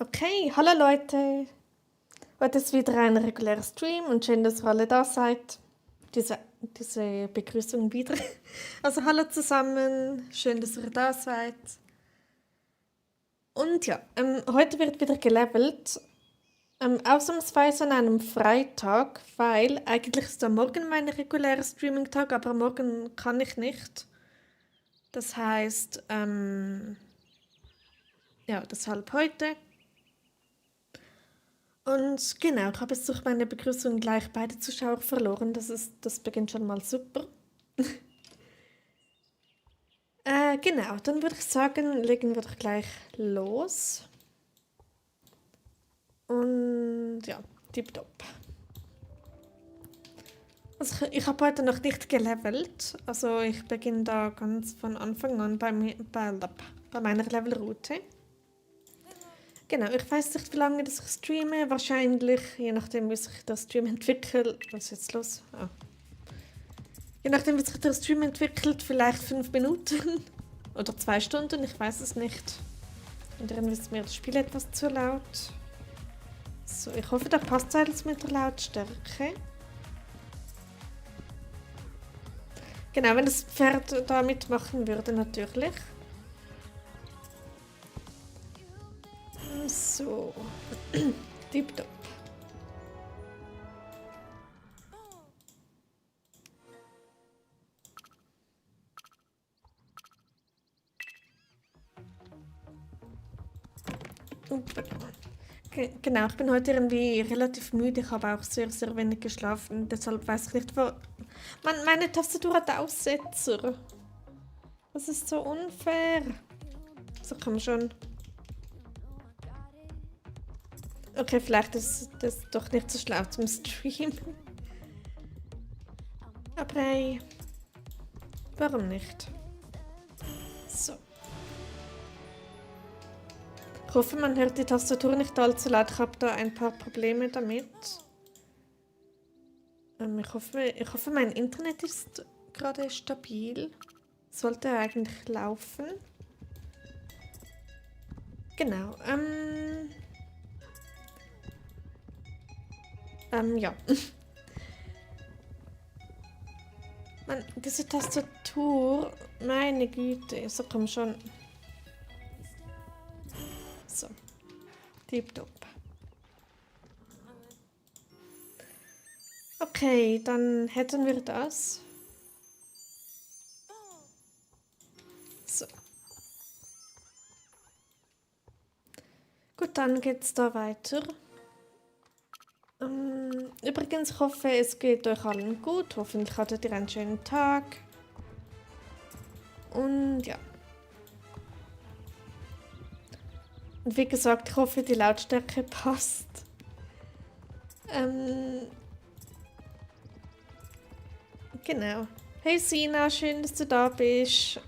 Okay, hallo Leute. Heute ist wieder ein regulärer Stream und schön, dass ihr alle da seid. Diese Begrüßung wieder. Also hallo zusammen, schön, dass ihr da seid. Und ja, heute wird wieder gelevelt. Ausnahmsweise an einem Freitag, weil eigentlich ist am Morgen mein regulärer Streaming-Tag, aber morgen kann ich nicht. Das heißt, ja, deshalb heute. Und genau, ich habe jetzt durch meine Begrüßung gleich beide Zuschauer verloren. Das beginnt schon mal super. Genau, dann würde ich sagen, legen wir doch gleich los. Und ja, tipptopp. Also ich habe heute noch nicht gelevelt. Also ich beginne da ganz von Anfang an bei meiner Levelroute. Genau, ich weiß nicht, wie lange das ich streame. Wahrscheinlich, je nachdem, wie sich der Stream entwickelt. Was ist jetzt los? Ah. Je nachdem, wie sich der Stream entwickelt, vielleicht 5 Minuten oder 2 Stunden, ich weiß es nicht. Und dann ist mir das Spiel etwas zu laut. So, ich hoffe, da passt alles mit der Lautstärke. Genau, wenn das Pferd da mitmachen würde, natürlich. So, tipptopp. Genau, ich bin heute irgendwie relativ müde. Ich habe auch sehr, sehr wenig geschlafen. Deshalb weiß ich nicht, wo... meine Tastatur hat Aussetzer. Das ist so unfair. So, komm schon. Okay, vielleicht ist das doch nicht so schlau zum Stream. Aber hey, warum nicht? So. Ich hoffe, man hört die Tastatur nicht allzu laut. Ich habe da ein paar Probleme damit. Ich hoffe, mein Internet ist gerade stabil. Sollte eigentlich laufen. Genau. Ja. Man, diese Tastatur, meine Güte, so komm schon. So, tipptopp. Okay, dann hätten wir das. So. Gut, dann geht's da weiter. Übrigens, ich hoffe, es geht euch allen gut. Hoffentlich hattet ihr einen schönen Tag. Und ja. Und wie gesagt, ich hoffe, die Lautstärke passt. Genau. Hey Sina, schön, dass du da bist.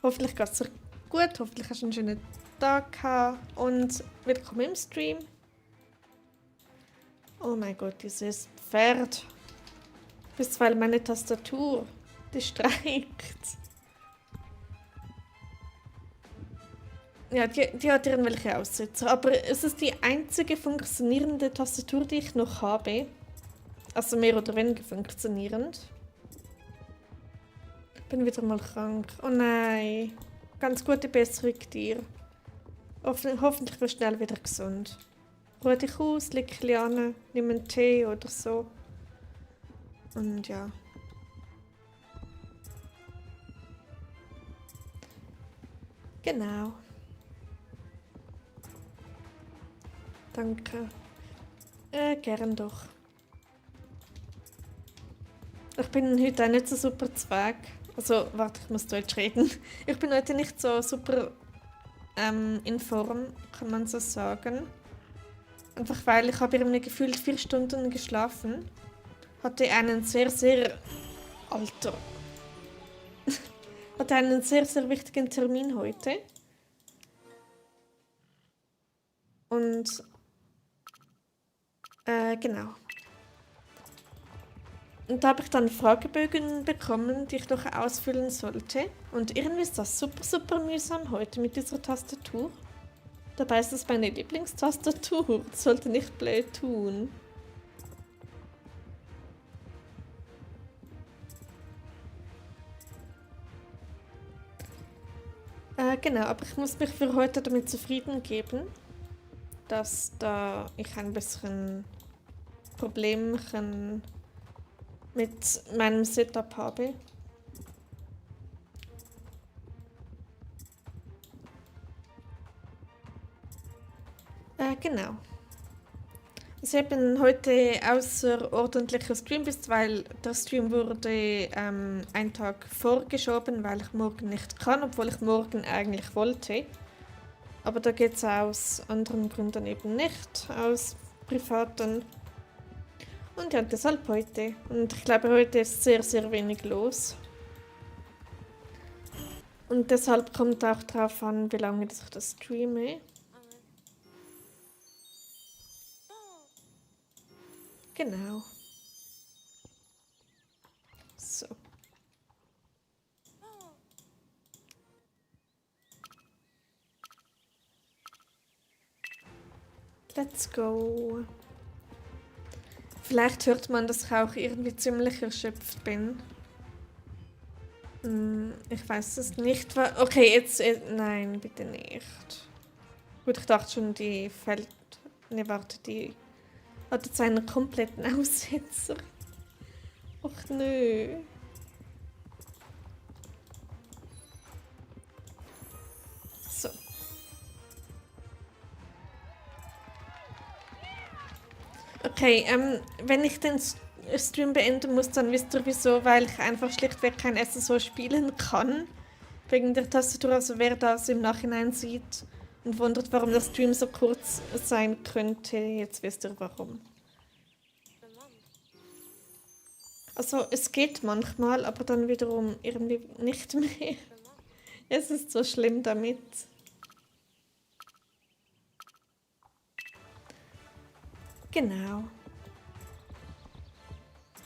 Hoffentlich geht's dir gut. Hoffentlich hast du einen schönen Tag gehabt. Und willkommen im Stream. Oh mein Gott, dieses Pferd. Bisweilen meine Tastatur. Die streikt. Ja, die hat irgendwelche Aussetzer. Aber es ist die einzige funktionierende Tastatur, die ich noch habe. Also mehr oder weniger funktionierend. Bin wieder mal krank. Oh nein. Ganz gute Besserung dir. Hoffentlich wirst du schnell wieder gesund. Ruhe dich aus, leg dich an, nimm einen Tee oder so. Und ja. Genau. Danke. Gern doch. Ich bin heute auch nicht so super Zweig. Also, warte, ich muss Deutsch reden. Ich bin heute nicht so super in Form, kann man so sagen. Einfach weil ich habe irgendwie gefühlt 4 Stunden geschlafen. Hatte einen sehr, sehr... Alter. Hatte einen sehr, sehr wichtigen Termin heute. Und... genau. Und da habe ich dann Fragebögen bekommen, die ich noch ausfüllen sollte. Und irgendwie ist das super, super mühsam heute mit dieser Tastatur. Dabei ist es meine Lieblingstastatur. Das sollte nicht blöd tun. Genau, aber ich muss mich für heute damit zufrieden geben, dass da ich ein bisschen Problemchen mit meinem Setup habe. Genau. Also ich bin heute außerordentlicher Stream bist, weil der Stream wurde einen Tag vorgeschoben, weil ich morgen nicht kann, obwohl ich morgen eigentlich wollte. Aber da geht es aus anderen Gründen eben nicht, aus privaten. Und ja, deshalb heute. Und ich glaube, heute ist sehr, sehr wenig los. Und deshalb kommt auch drauf an, wie lange ich das streame. Genau. So. Let's go. Vielleicht hört man, dass ich auch irgendwie ziemlich erschöpft bin. Ich weiß es nicht. Okay, jetzt. Nein, bitte nicht. Gut, ich dachte schon, die fällt. Ne, warte, die hat jetzt einen kompletten Aussetzer. Och nö. So. Okay, wenn ich den Stream beenden muss, dann wisst ihr wieso, weil ich einfach schlichtweg kein SSO spielen kann. Wegen der Tastatur, also wer das im Nachhinein sieht und wundert, warum der Stream so kurz sein könnte, jetzt wisst ihr warum. Also es geht manchmal, aber dann wiederum irgendwie nicht mehr. Es ist so schlimm damit. Genau.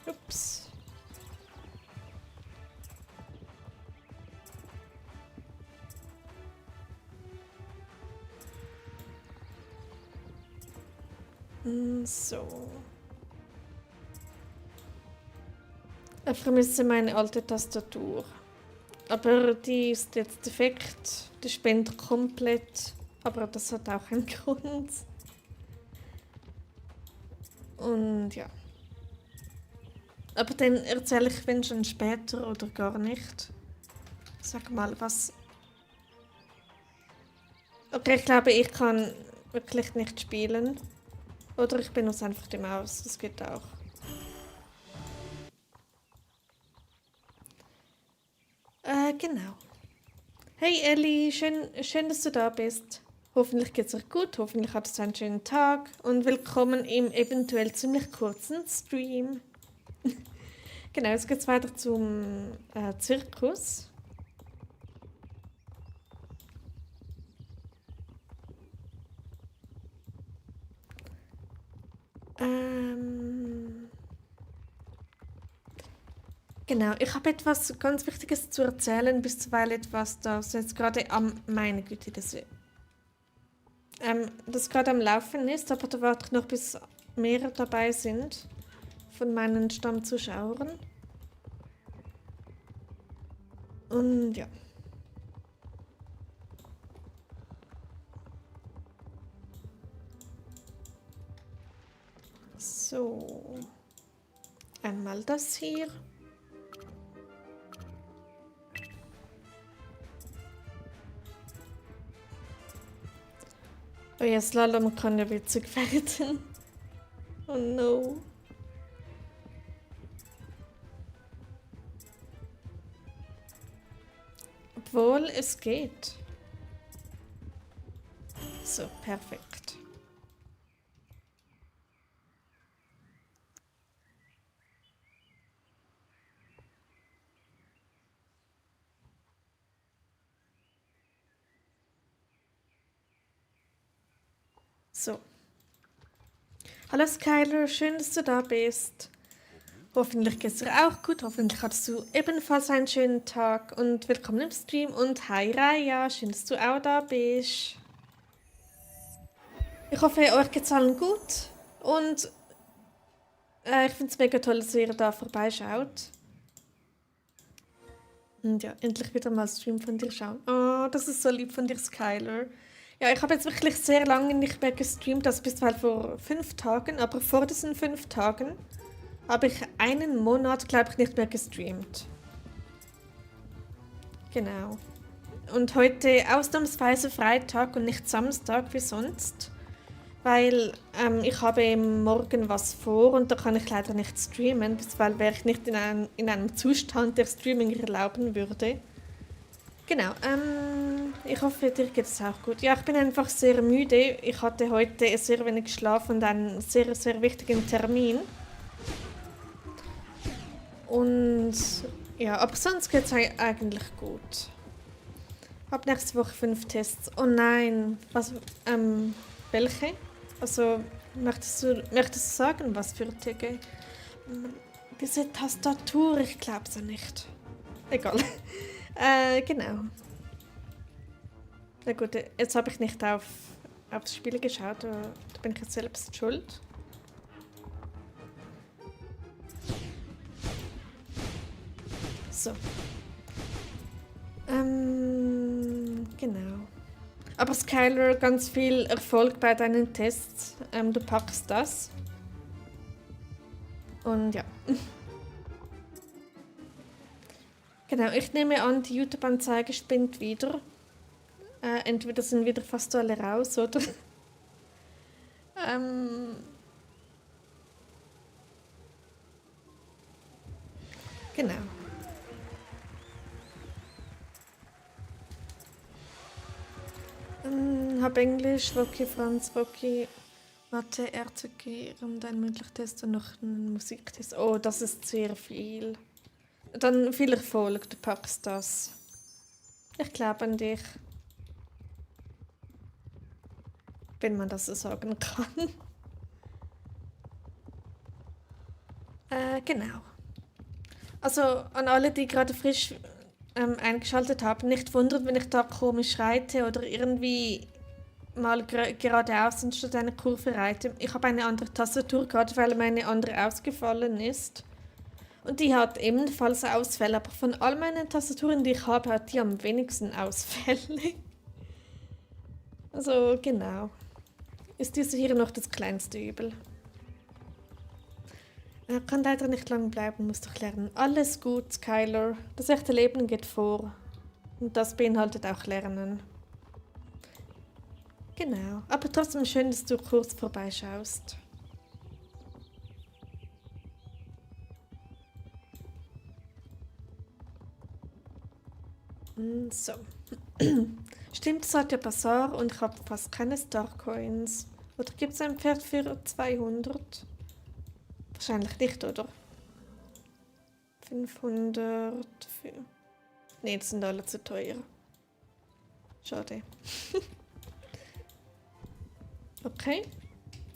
Ups. So. Ich vermisse meine alte Tastatur. Aber die ist jetzt defekt. Die spinnt komplett. Aber das hat auch einen Grund. Und ja. Aber den erzähle ich wenn schon später oder gar nicht. Sag mal, was. Okay, ich glaube, ich kann wirklich nicht spielen. Oder ich benutze einfach die Maus. Das geht auch. Genau. Hey Elli, schön, dass du da bist. Hoffentlich geht's dir gut, hoffentlich hattest du einen schönen Tag und willkommen im eventuell ziemlich kurzen Stream. Genau, jetzt geht's weiter zum Zirkus. Genau, ich habe etwas ganz Wichtiges zu erzählen, bisweilen etwas, das jetzt gerade meine Güte, das gerade am Laufen ist, aber da warte ich noch, bis mehr dabei sind von meinen Stammzuschauern. Und ja. So. Einmal das hier. Oh ja, Slalom kann ja witzig werden. Oh no. Obwohl, es geht. So, perfekt. So. Hallo Skyler, schön, dass du da bist. Hoffentlich geht's dir auch gut, hoffentlich hattest du ebenfalls einen schönen Tag und willkommen im Stream und hi Raya, schön, dass du auch da bist. Ich hoffe, euch geht's allen gut. Und ich finde es mega toll, dass ihr da vorbeischaut. Und ja, endlich wieder mal Stream von dir schauen. Oh, das ist so lieb von dir, Skylar. Ja, ich habe jetzt wirklich sehr lange nicht mehr gestreamt, das bis halt vor 5 Tagen. Aber vor diesen 5 Tagen habe ich einen Monat, glaube ich, nicht mehr gestreamt. Genau. Und heute ausnahmsweise Freitag und nicht Samstag wie sonst. Weil ich habe morgen was vor und da kann ich leider nicht streamen, weil wäre ich nicht in einem Zustand, der Streaming erlauben würde. Genau, ich hoffe, dir geht es auch gut. Ja, ich bin einfach sehr müde. Ich hatte heute sehr wenig Schlaf und einen sehr, sehr wichtigen Termin. Und ja, aber sonst geht es eigentlich gut. Ab nächste Woche 5 Tests. Oh nein, welche? Also, möchtest du sagen, was für TG? Diese Tastatur, ich glaub's ja nicht. Egal. Genau. Na gut, jetzt habe ich nicht auf das Spiel geschaut, da bin ich jetzt selbst schuld. So. Genau. Aber Skylar, ganz viel Erfolg bei deinen Tests. Du packst das. Und ja. Genau, ich nehme an, die YouTube-Anzeige spinnt wieder. Entweder sind wieder fast alle raus, oder? Genau. Hab Englisch, Woki, Franz, Woki, Mathe, RCG und ein mündlicher Test und noch einen Musiktest. Oh, das ist sehr viel. Dann viel Erfolg, du packst das. Ich glaube an dich. Wenn man das so sagen kann. Genau. Also an alle, die gerade frisch eingeschaltet haben, nicht wundern, wenn ich da komisch reite oder irgendwie mal geradeaus anstatt eine Kurve reite. Ich habe eine andere Tastatur, gerade weil meine andere ausgefallen ist. Und die hat ebenfalls Ausfälle, aber von all meinen Tastaturen, die ich habe, hat die am wenigsten Ausfälle. Also genau. Ist diese hier noch das kleinste Übel. Er kann leider nicht lang bleiben, muss doch lernen. Alles gut, Skylar. Das echte Leben geht vor. Und das beinhaltet auch Lernen. Genau. Aber trotzdem schön, dass du kurz vorbeischaust. So. Stimmt, es hat ja Bazaar und ich habe fast keine Starcoins. Oder gibt es ein Pferd für 200? Wahrscheinlich nicht, oder? 500 für... Nee, das sind alle zu teuer. Schade. Okay.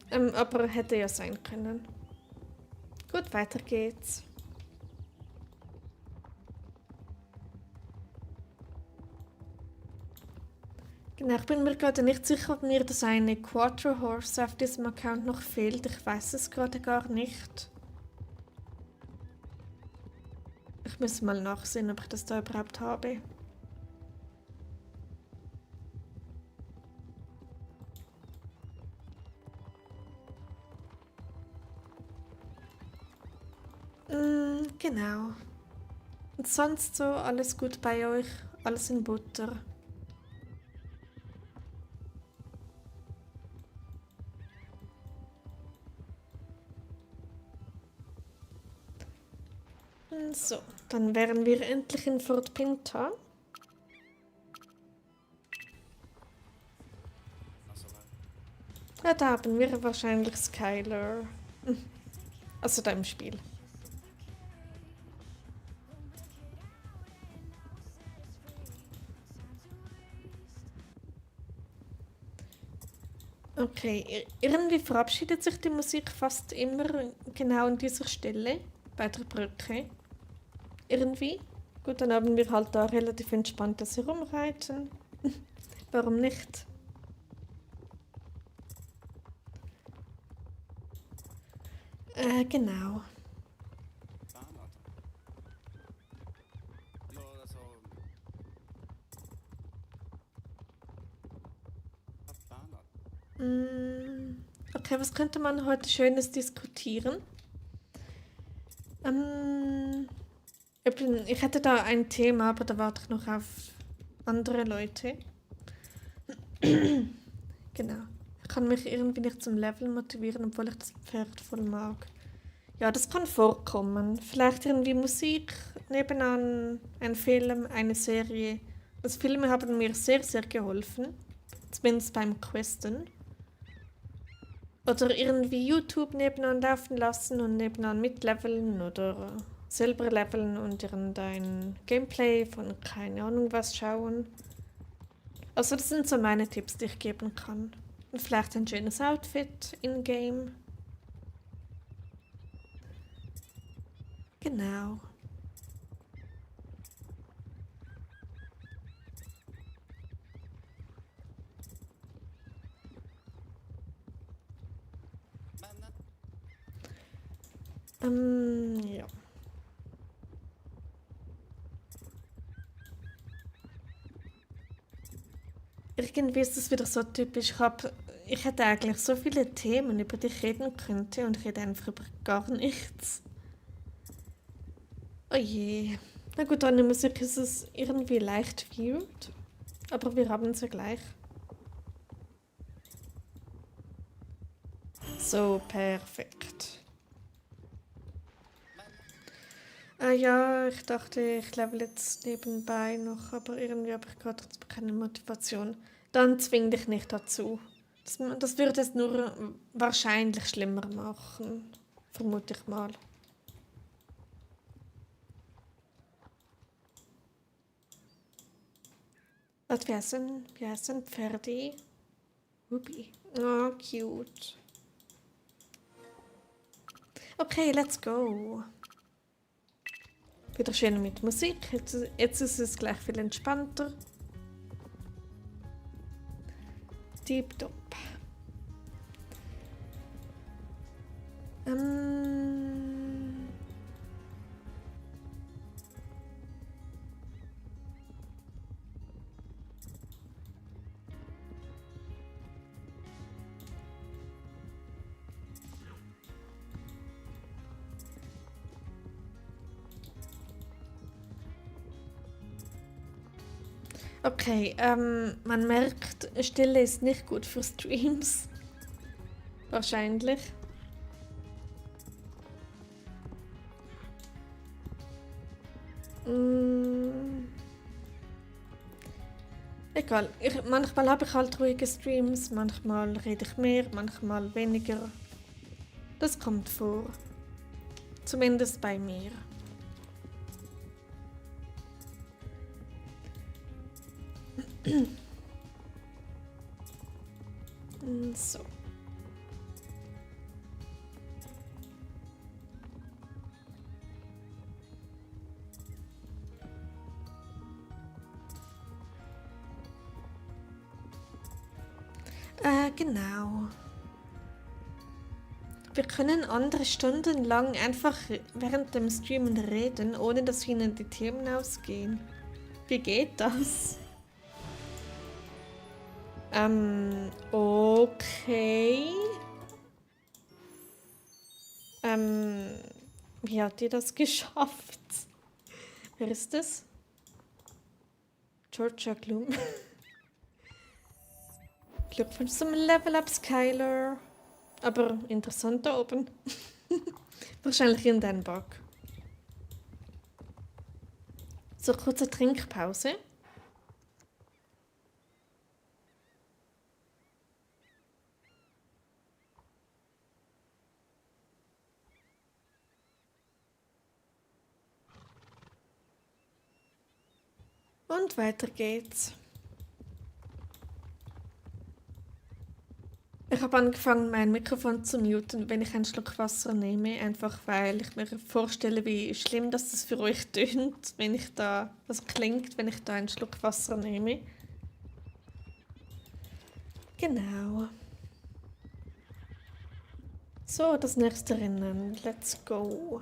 Aber hätte ja sein können. Gut, weiter geht's. Genau, ich bin mir gerade nicht sicher, ob mir das eine Quattro Horse auf diesem Account noch fehlt. Ich weiß es gerade gar nicht. Ich muss mal nachsehen, ob ich das da überhaupt habe. Genau. Und sonst so alles gut bei euch? Alles in Butter? So, dann wären wir endlich in Fort Pinta. Ja, da haben wir wahrscheinlich Skylar. Also da im Spiel. Okay, irgendwie verabschiedet sich die Musik fast immer genau an dieser Stelle, bei der Brücke. Irgendwie. Gut, dann haben wir halt da relativ entspanntes Herumreiten. Warum nicht? Genau. Okay, was könnte man heute Schönes diskutieren? Ähm, ich hätte da ein Thema, aber da warte ich noch auf andere Leute. Genau. Ich kann mich irgendwie nicht zum Leveln motivieren, obwohl ich das Pferd voll mag. Ja, das kann vorkommen. Vielleicht irgendwie Musik, nebenan ein Film, eine Serie. Das Filme haben mir sehr, sehr geholfen. Zumindest beim Questen. Oder irgendwie YouTube nebenan laufen lassen und nebenan mitleveln oder selber leveln und irgendein Gameplay von keine Ahnung was schauen. Also das sind so meine Tipps, die ich geben kann. Und vielleicht ein schönes Outfit in-game. Genau. Ja. Irgendwie ist es wieder so typisch. Ich hätte eigentlich so viele Themen, über die ich reden könnte und ich rede einfach über gar nichts. Oh je. Na gut, ohne Musik ist es irgendwie leicht weird. Aber wir haben es ja gleich. So, perfekt. Ja, ich dachte, ich level jetzt nebenbei noch, aber irgendwie habe ich gerade keine Motivation. Dann zwing dich nicht dazu. Das würde es nur wahrscheinlich schlimmer machen. Vermute ich mal. Was wie heißt ein Pferdi? Ruby. Oh, cute. Okay, let's go. Wieder schön mit Musik. Jetzt ist es gleich viel entspannter. Deep Top. Okay, man merkt, Stille ist nicht gut für Streams. Wahrscheinlich. Egal, manchmal habe ich halt ruhige Streams, manchmal rede ich mehr, manchmal weniger. Das kommt vor. Zumindest bei mir. So. Genau. Wir können andere Stunden lang einfach während dem Streamen reden, ohne dass ihnen die Themen ausgehen. Wie geht das? Okay. Wie hat ihr das geschafft? Wer ist das? Georgia Gloom. Glückwunsch zum Level Up, Skylar. Aber interessant da oben. Wahrscheinlich in deinem Bug. So, kurze Trinkpause. Und weiter geht's. Ich habe angefangen, mein Mikrofon zu muten, wenn ich einen Schluck Wasser nehme, einfach weil ich mir vorstelle, wie schlimm das für euch tönt, wenn ich da, was klingt, wenn ich da einen Schluck Wasser nehme. Genau. So, das nächste Rennen. Let's go.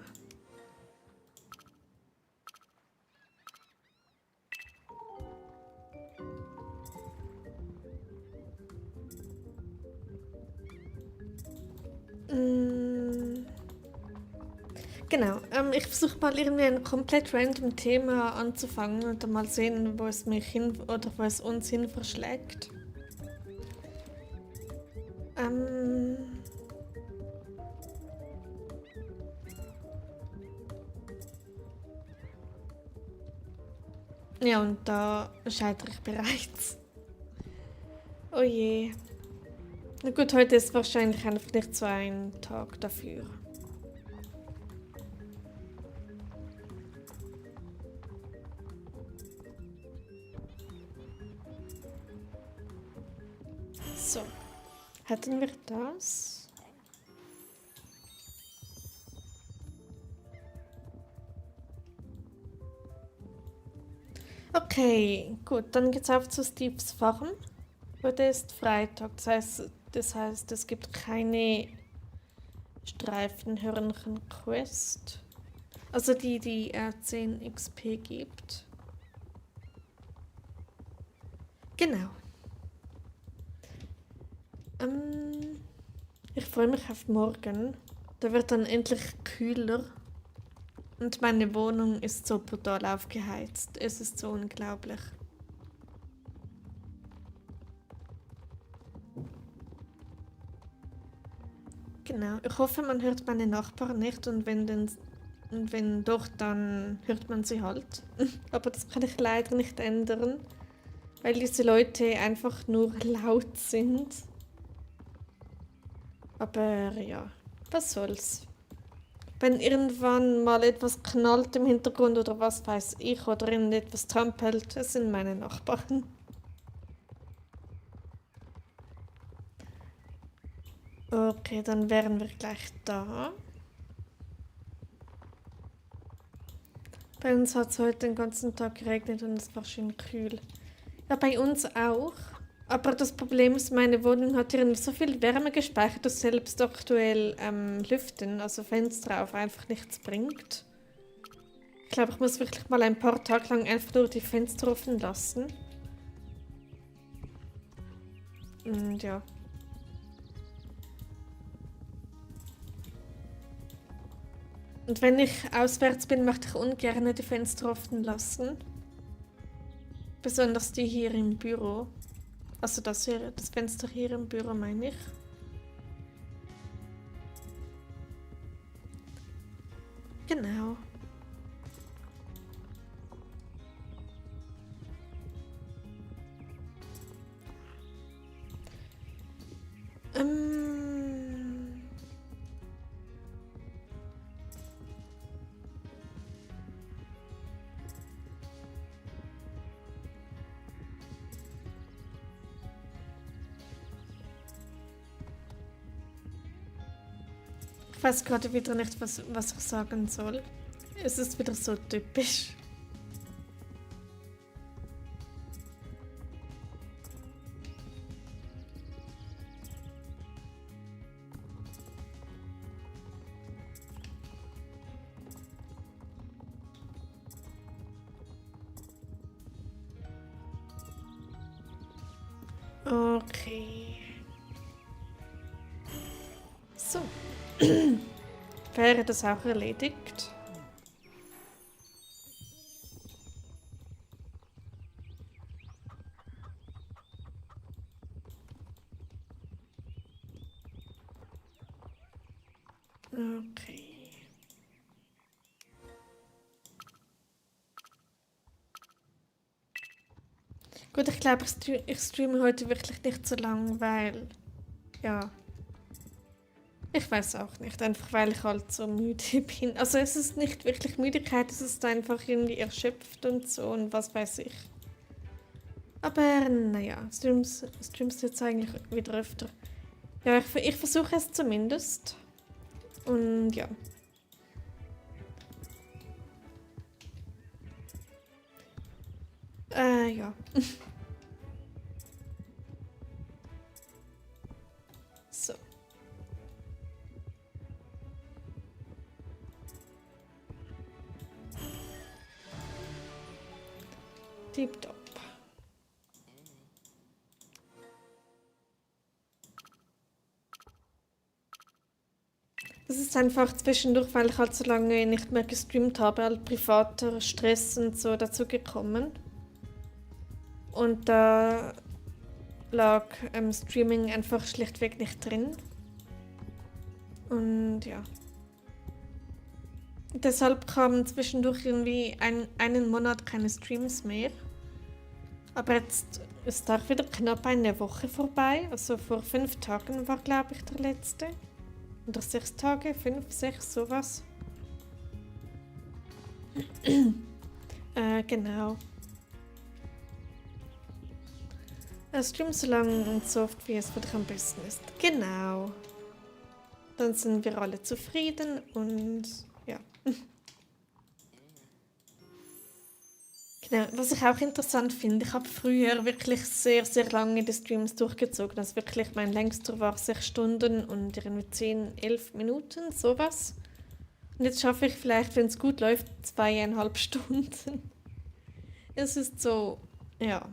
Genau, ich versuche mal irgendwie ein komplett random Thema anzufangen und dann mal sehen, wo es mich hin oder wo es uns hin verschlägt. Ja, und da scheitere ich bereits. Oh je. Na gut, heute ist wahrscheinlich einfach nicht so ein Tag dafür. So, hätten wir das? Okay, gut, dann geht's auf zu Steves Farm. Heute ist Freitag, das heißt, es gibt keine Streifenhörnchen-Quest. Also die 10 XP gibt. Genau. Ich freue mich auf morgen. Da wird dann endlich kühler. Und meine Wohnung ist so brutal aufgeheizt. Es ist so unglaublich. Genau. Ich hoffe, man hört meine Nachbarn nicht und wenn doch, dann hört man sie halt. Aber das kann ich leider nicht ändern, weil diese Leute einfach nur laut sind. Aber ja, was soll's. Wenn irgendwann mal etwas knallt im Hintergrund oder was weiß ich oder irgendetwas trampelt, es sind meine Nachbarn. Okay, dann wären wir gleich da. Bei uns hat es heute den ganzen Tag geregnet und es war schön kühl. Ja, bei uns auch. Aber das Problem ist, meine Wohnung hat irgendwie so viel Wärme gespeichert, dass selbst aktuell Lüften, also Fenster auf, einfach nichts bringt. Ich glaube, ich muss wirklich mal ein paar Tage lang einfach nur die Fenster offen lassen. Und ja. Und wenn ich auswärts bin, möchte ich ungern die Fenster offen lassen. Besonders die hier im Büro. Also das Fenster hier im Büro meine ich. Genau. Ich weiß gerade wieder nicht, was ich sagen soll. Es ist wieder so typisch. Okay. So. Wäre das auch erledigt? Okay. Gut, ich glaube, ich streame heute wirklich nicht so lang, weil... Ja. Ich weiß auch nicht, einfach weil ich halt so müde bin. Also es ist nicht wirklich Müdigkeit, es ist einfach irgendwie erschöpft und so und was weiß ich. Aber naja, streamst jetzt eigentlich wieder öfter. Ja, ich versuche es zumindest. Und ja. Ja. So. Tipptopp. Das ist einfach zwischendurch, weil ich halt so lange nicht mehr gestreamt habe, halt privater Stress und so dazu gekommen. Und da lag Streaming einfach schlichtweg nicht drin. Und ja. Deshalb kamen zwischendurch irgendwie einen Monat keine Streams mehr. Aber jetzt ist auch wieder knapp eine Woche vorbei. Also vor 5 Tagen war, glaube ich, der letzte. Oder 6 Tage, 5, 6, sowas. Genau. Stream so lange und so oft, wie es für dich am besten ist. Genau. Dann sind wir alle zufrieden und ja. Genau, was ich auch interessant finde, ich habe früher wirklich sehr, sehr lange die Streams durchgezogen. Also wirklich mein längster war 6 Stunden und irgendwie 10, 11 Minuten, sowas. Und jetzt schaffe ich vielleicht, wenn es gut läuft, 2,5 Stunden. Es ist so, ja.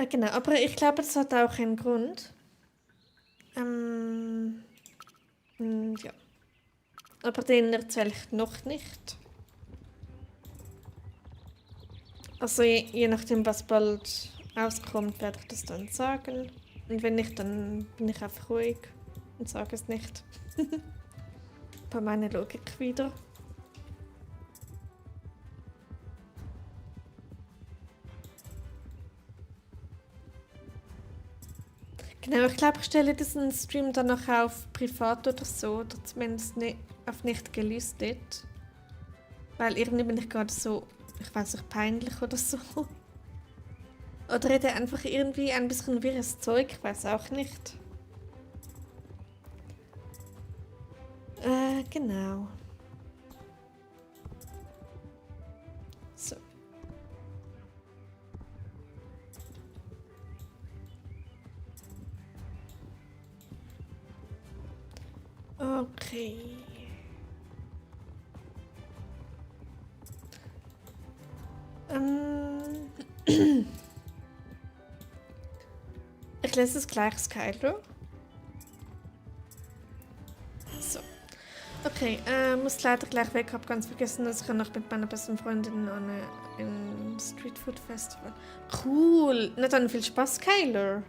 Genau, aber ich glaube, das hat auch einen Grund. Ja. Aber den erzähle ich noch nicht. Also je nachdem, was bald rauskommt, werde ich das dann sagen. Und wenn nicht, dann bin ich einfach ruhig und sage es nicht. Bei meiner Logik wieder. Genau, ich glaube, ich stelle diesen Stream dann noch auf privat oder so, oder zumindest auf nicht gelistet. Weil irgendwie bin ich gerade so, ich weiß nicht, peinlich oder so. Oder rede einfach irgendwie ein bisschen wirres Zeug, ich weiß auch nicht. Genau. So. Okay. Ich lese es gleich, Skyler. So. Okay, muss leider gleich weg. Hab ganz vergessen, dass ich noch mit meiner besten Freundin an ein Streetfood Festival. Cool! Na dann viel Spaß, Skyler.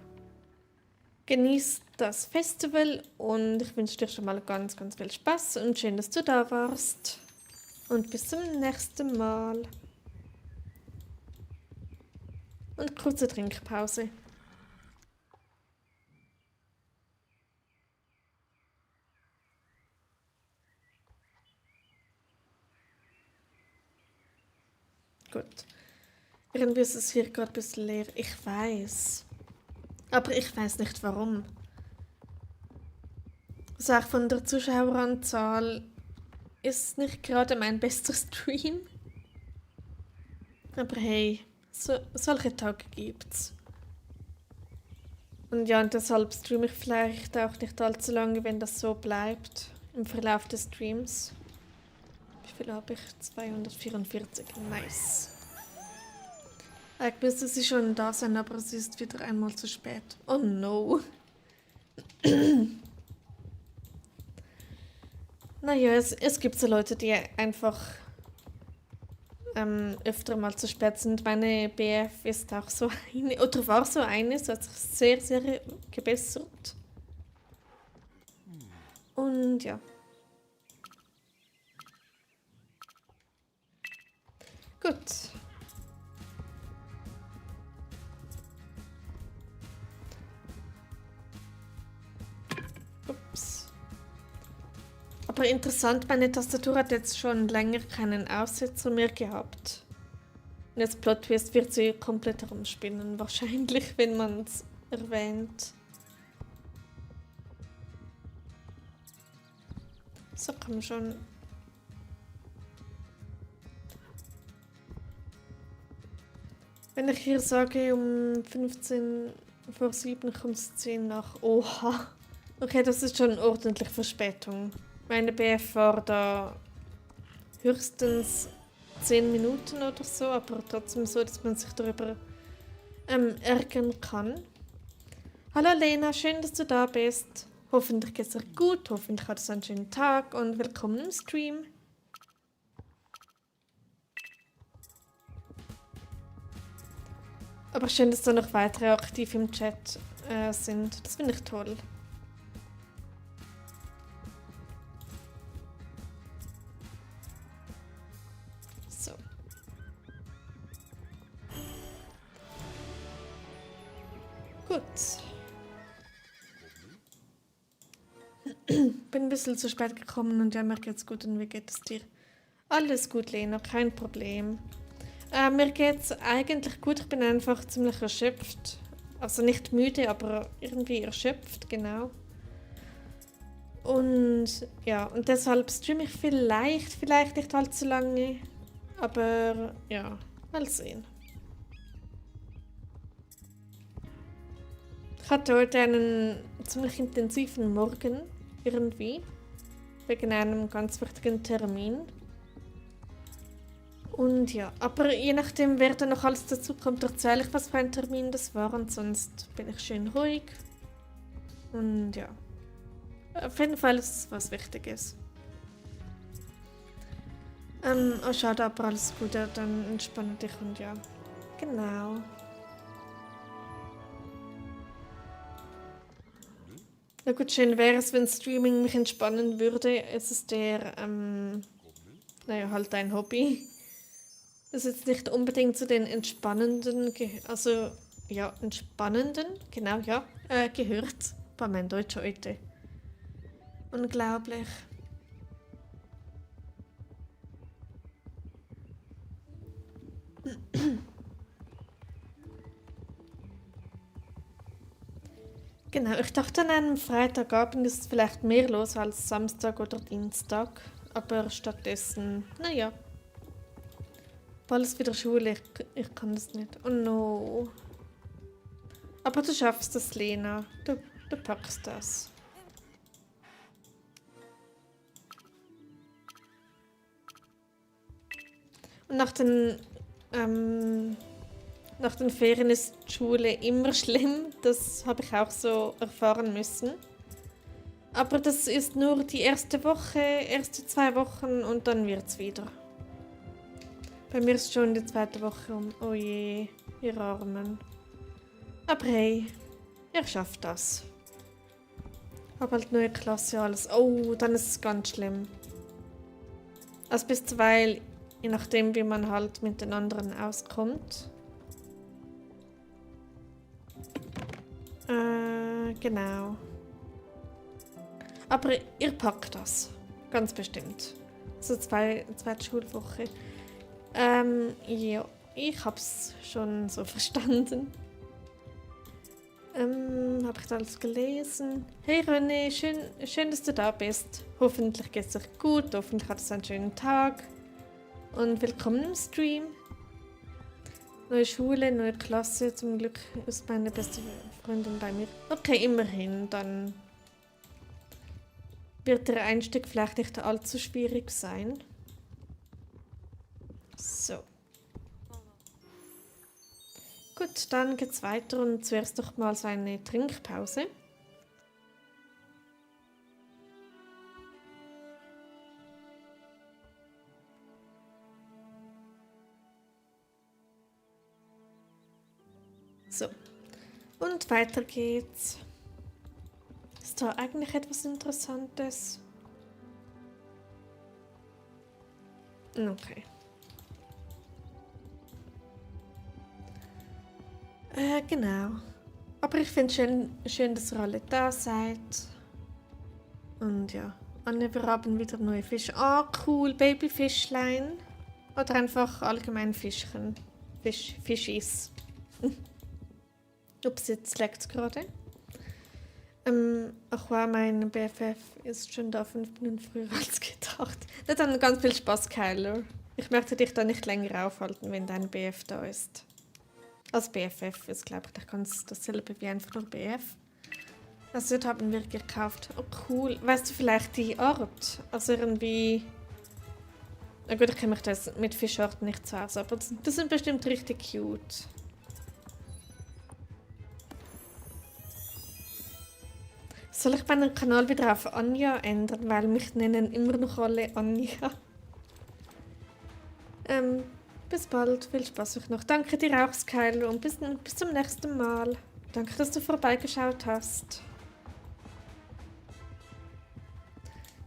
Genieß das Festival und ich wünsche dir schon mal ganz, ganz viel Spaß und schön, dass du da warst. Und bis zum nächsten Mal. Und kurze Trinkpause. Gut. Irgendwie ist es hier gerade ein bisschen leer. Ich weiß. Aber ich weiß nicht warum. Also auch von der Zuschaueranzahl ist nicht gerade mein bester Stream. Aber hey, solche Tage gibt's. Und ja, und deshalb streame ich vielleicht auch nicht allzu lange, wenn das so bleibt im Verlauf des Streams. Wie viel habe ich? 244. Nice. Eigentlich müsste sie schon da sein, aber es ist wieder einmal zu spät. Oh no. Naja, es gibt so Leute, die einfach öfter mal zu spät sind. Meine BF ist auch so eine, oder war so eine, so hat sich sehr, sehr gebessert. Und ja. Gut. Ups. Aber interessant, meine Tastatur hat jetzt schon länger keinen Aussetzer mehr gehabt. Und jetzt Plot Twist wird sie komplett herumspinnen, wahrscheinlich, wenn man es erwähnt. So, komm schon. Wenn ich hier sage, um 15 vor 7 kommt es 10 nach. Oha. Okay, das ist schon ordentlich Verspätung. Meine BF war da höchstens 10 Minuten oder so, aber trotzdem so, dass man sich darüber ärgern kann. Hallo Lena, schön, dass du da bist. Hoffentlich geht's dir gut, hoffentlich hattest du einen schönen Tag und willkommen im Stream. Aber schön, dass da noch weitere aktiv im Chat sind. Das finde ich toll. So. Gut. Bin ein bisschen zu spät gekommen und ja, mir geht's gut. Und wie geht es dir? Alles gut, Lena, kein Problem. Mir geht's eigentlich gut. Ich bin einfach ziemlich erschöpft. Also nicht müde, aber irgendwie erschöpft, genau. Und ja, und deshalb streame ich vielleicht nicht allzu lange. Aber ja, mal sehen. Ich hatte heute einen ziemlich intensiven Morgen, irgendwie. Wegen einem ganz wichtigen Termin. Und ja, aber je nachdem, wer da noch alles dazu kommt, erzähle ich, was für ein Termin das war. Und sonst bin ich schön ruhig. Und ja, auf jeden Fall ist es was Wichtiges. Oh, schade, aber alles Gute, dann entspanne dich und ja, genau. Na gut, schön wäre es, wenn Streaming mich entspannen würde. Es ist naja, halt ein Hobby. Das ist jetzt nicht unbedingt zu den entspannenden, also ja, entspannenden, genau, ja, gehört. Bei meinem Deutsch heute. Unglaublich. Genau, ich dachte an einem Freitagabend ist vielleicht mehr los als Samstag oder Dienstag. Aber stattdessen, naja. Bald ist wieder Schule, ich kann das nicht. Oh no. Aber du schaffst das, Lena. Du packst das. Und nach den Ferien ist die Schule immer schlimm. Das habe ich auch so erfahren müssen. Aber das ist nur die erste Woche, erste 2 Wochen und dann wird's wieder. Bei mir ist schon die zweite Woche um. Oh je, ihr Armen. Aber hey, ihr schafft das. Hab halt neue Klasse, alles. Oh, dann ist es ganz schlimm. Also bis 2, je nachdem wie man halt mit den anderen auskommt. Genau. Aber ihr packt das. Ganz bestimmt. So zweite Schulwoche. Ja, ich hab's schon so verstanden. Hab ich da alles gelesen? Hey René, schön, dass du da bist. Hoffentlich geht's dir gut, hoffentlich hattest du einen schönen Tag. Und willkommen im Stream. Neue Schule, neue Klasse. Zum Glück ist meine beste Freundin bei mir. Okay, immerhin. Dann wird der Einstieg vielleicht nicht allzu schwierig sein. So. Gut, dann geht's weiter und zuerst noch mal so eine Trinkpause. So. Und weiter geht's. Ist da eigentlich etwas Interessantes? Okay. Genau. Aber ich finde schön, dass ihr alle da seid. Und ja, Anne, wir haben wieder neue Fische. Ah, cool, Babyfischlein. Oder einfach allgemein Fischchen. Fischis. Ups, jetzt leckt es gerade. Ach wow, mein BFF ist schon da 5 Minuten früher als gedacht. Das hat dann ganz viel Spaß, Kyler. Ich möchte dich da nicht länger aufhalten, wenn dein BF da ist. Als BFF ist, glaube ich, ganz dasselbe wie einfach nur BF. Also das haben wir gekauft. Oh cool. Weißt du vielleicht die Art? Also irgendwie... Na gut, ich kenne mich das mit Fischarten nicht so aus, aber das sind bestimmt richtig cute. Soll ich meinen Kanal wieder auf Anja ändern, weil mich nennen immer noch alle Anja. Bis bald, viel Spaß euch noch. Danke dir auch, Skyler, und bis zum nächsten Mal. Danke, dass du vorbeigeschaut hast.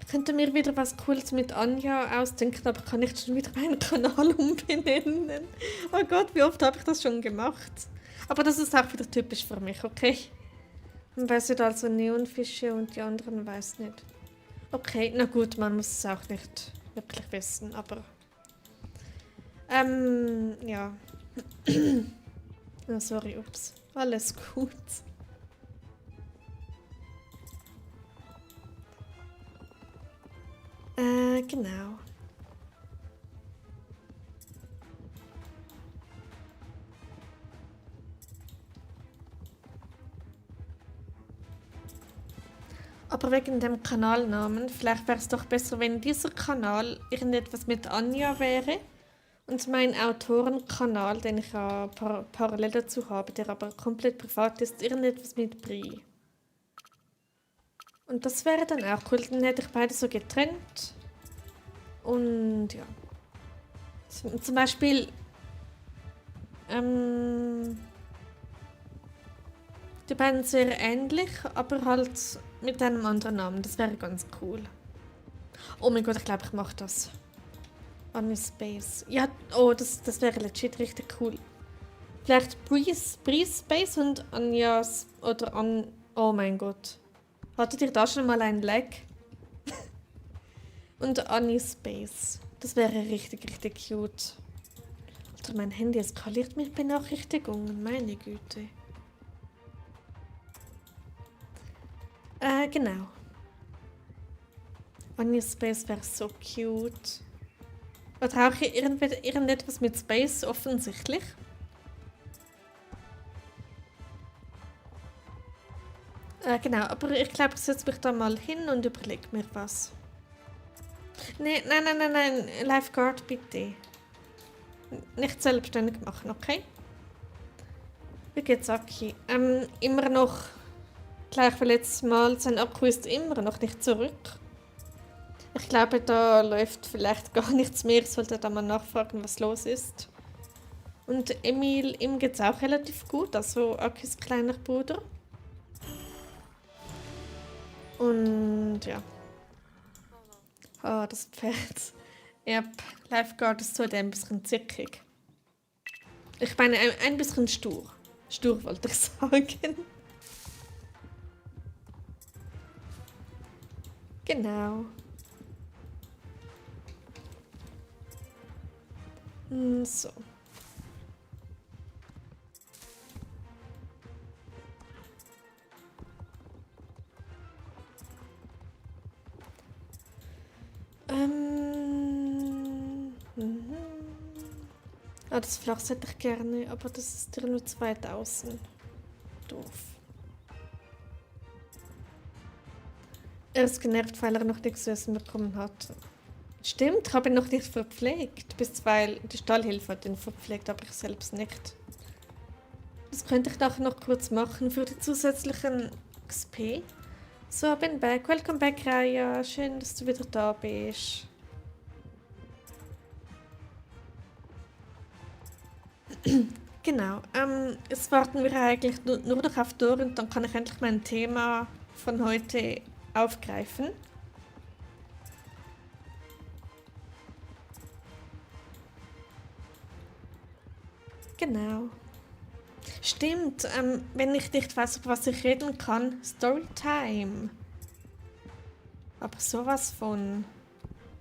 Ich könnte mir wieder was Cooles mit Anja ausdenken, aber kann ich schon wieder meinen Kanal umbenennen? Oh Gott, wie oft habe ich das schon gemacht? Aber das ist auch wieder typisch für mich, okay? Man weiß nicht also Neonfische und die anderen weiß nicht. Okay, na gut, man muss es auch nicht wirklich wissen, aber... ja. Oh, sorry, ups. Alles gut. Genau. Aber wegen dem Kanalnamen, vielleicht wäre es doch besser, wenn dieser Kanal irgendetwas mit Anja wäre und mein Autorenkanal, den ich ja parallel dazu habe, der aber komplett privat ist, irgendetwas mit Brie. Und das wäre dann auch cool, dann hätte ich beide so getrennt. Und ja. Zum Beispiel, die beiden sehr ähnlich, aber halt mit einem anderen Namen. Das wäre ganz cool. Oh mein Gott, ich glaube, ich mache das. Anja Space. Ja, oh, das wäre legit richtig cool. Vielleicht Bree Space und Anjas oder an. Oh mein Gott. Hattet ihr da schon mal ein Lag? Und Anja Space. Das wäre richtig, richtig cute. Alter, mein Handy eskaliert mit Benachrichtigungen. Meine Güte. Genau. Anja Space wäre so cute. Oder auch irgendetwas mit Space, offensichtlich. Genau, aber ich glaube, ich setze mich da mal hin und überlege mir was. Nee, nein, Lifeguard, bitte. Nicht selbstständig machen, okay? Wie geht's, Aki? Immer noch, gleich wie letztes Mal, sein Akku ist immer noch nicht zurück. Ich glaube, da läuft vielleicht gar nichts mehr. Ich sollte da mal nachfragen, was los ist. Und Emil, ihm geht's auch relativ gut, also Akis kleiner Bruder. Und ja. Ah, das Pferd. Ja, Lifeguard ist so ein bisschen zickig. Ich meine, ein bisschen stur. Stur wollte ich sagen. Genau. So. Ah, das Flachs hätte ich gerne, aber das ist ja nur 2000. Doof. Er ist genervt, weil er noch nichts zu essen bekommen hat. Stimmt, ich habe ihn noch nicht verpflegt, bis weil die Stallhilfe hat ihn verpflegt, aber ich selbst nicht. Das könnte ich nachher noch kurz machen für die zusätzlichen XP. So, bin back. Welcome back, Raya. Schön, dass du wieder da bist. Genau, jetzt warten wir eigentlich nur noch auf Dor und dann kann ich endlich mein Thema von heute aufgreifen. Genau. Stimmt, wenn ich nicht weiß, über was ich reden kann, Storytime. Aber sowas von.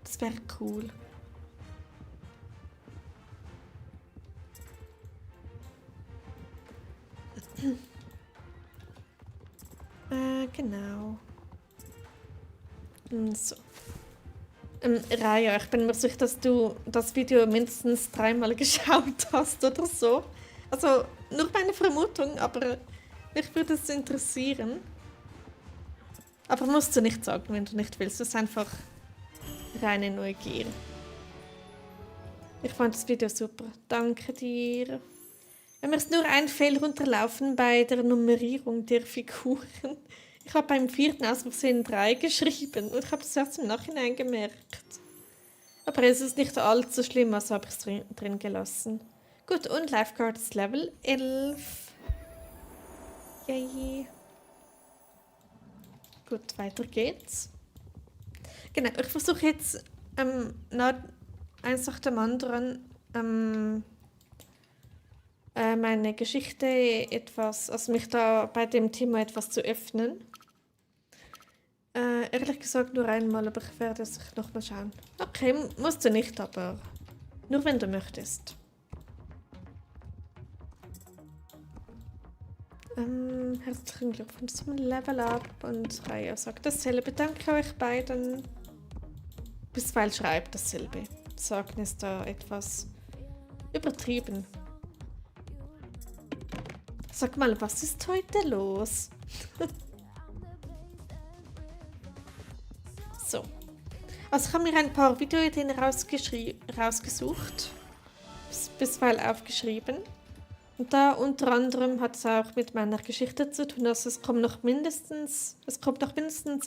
Das wäre cool. Genau. So. Raya, ich bin mir sicher, dass du das Video mindestens 3-mal geschaut hast oder so. Also, nur meine Vermutung, aber mich würde es interessieren. Aber musst du nicht sagen, wenn du nicht willst. Das ist einfach reine Neugier. Ich fand das Video super. Danke dir. Mir ist nur ein Fehler unterlaufen bei der Nummerierung der Figuren. Ich habe beim 4. aus Versehen 3 geschrieben und ich habe das erst im Nachhinein gemerkt. Aber es ist nicht allzu schlimm, also habe ich es drin gelassen. Gut, und Lifeguard ist Level 11. Yay. Gut, weiter geht's. Genau, ich versuche jetzt eins nach dem anderen meine Geschichte also mich da bei dem Thema etwas zu öffnen. Ehrlich gesagt nur einmal, aber ich werde es nochmal schauen. Okay, musst du nicht, aber nur wenn du möchtest. Herzlichen Glückwunsch zum Level Up und Raya sagt dasselbe. Danke euch beiden. Bisweilen schreibt dasselbe. Sagen ist da etwas übertrieben. Sag mal, was ist heute los? So. Also ich habe mir ein paar Videoideen rausgesucht. Bisweilen aufgeschrieben. Und da unter anderem hat es auch mit meiner Geschichte zu tun. Also es kommt noch mindestens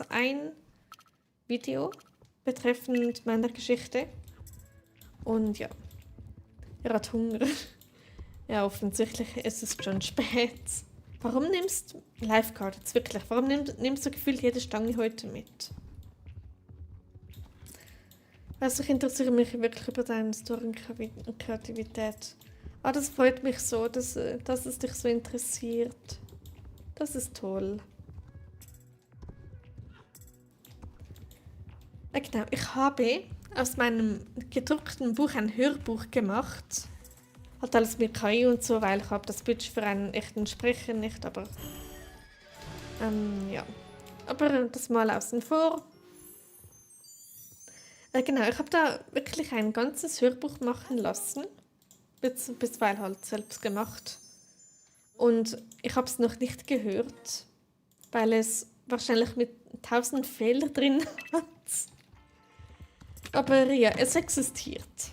ein Video betreffend meiner Geschichte. Und ja, er hat Hunger. Ja, offensichtlich ist es schon spät. Warum nimmst du Lifeguard jetzt wirklich? Warum nimmst du gefühlt jede Stange heute mit? Also ich interessiere mich wirklich über deine Story und Kreativität. Ah, das freut mich so, dass es dich so interessiert. Das ist toll. Genau, ich habe aus meinem gedruckten Buch ein Hörbuch gemacht. Hat alles mit KI und so, weil ich habe das Budget für einen echten Sprecher nicht, aber ja. Aber das mal außen vor. Genau, ich habe da wirklich ein ganzes Hörbuch machen lassen. Bisweilen halt selbst gemacht. Und ich habe es noch nicht gehört, weil es wahrscheinlich mit 1000 Fehlern drin hat. Aber ja, es existiert.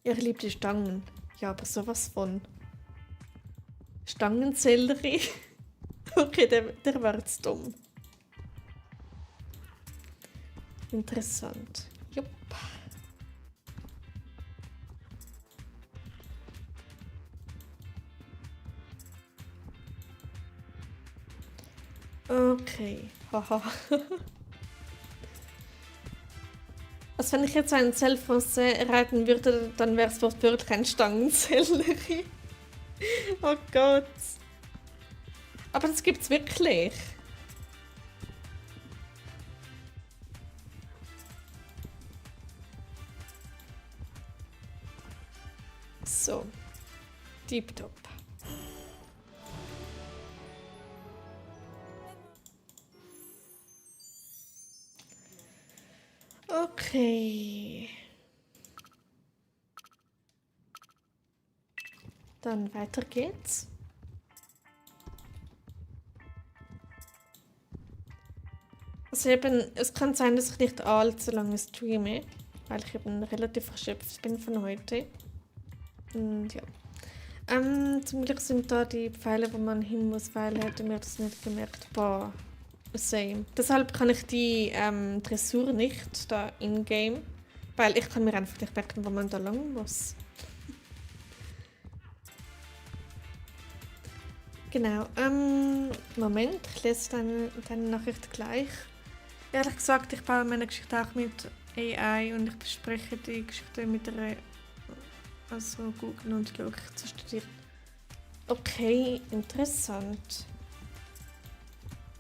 Ihr liebt die Stangen. Ja, aber sowas von. Stangensellerie. Okay, der war jetzt dumm. Interessant. Jupp. Okay. Haha. Also wenn ich jetzt einen Selfie reiten würde, dann wäre es wortwörtlich ein Stangensellerie. Oh Gott. Aber das gibt's wirklich. So. Deep Top. Okay. Dann weiter geht's. Also eben, es kann sein, dass ich nicht allzu lange streame, weil ich eben relativ erschöpft bin von heute. Und ja. Zum Glück sind da die Pfeile, wo man hin muss, weil hätte mir das nicht gemerkt. Boah, same. Deshalb kann ich die Dressur nicht da in-game, weil ich kann mir einfach nicht merken, wo man da lang muss. Genau, Moment, ich lese deine Nachricht gleich. Ehrlich gesagt, ich baue meine Geschichte auch mit AI und ich bespreche die Geschichte mit der Google und Logik zu studieren. Okay, interessant.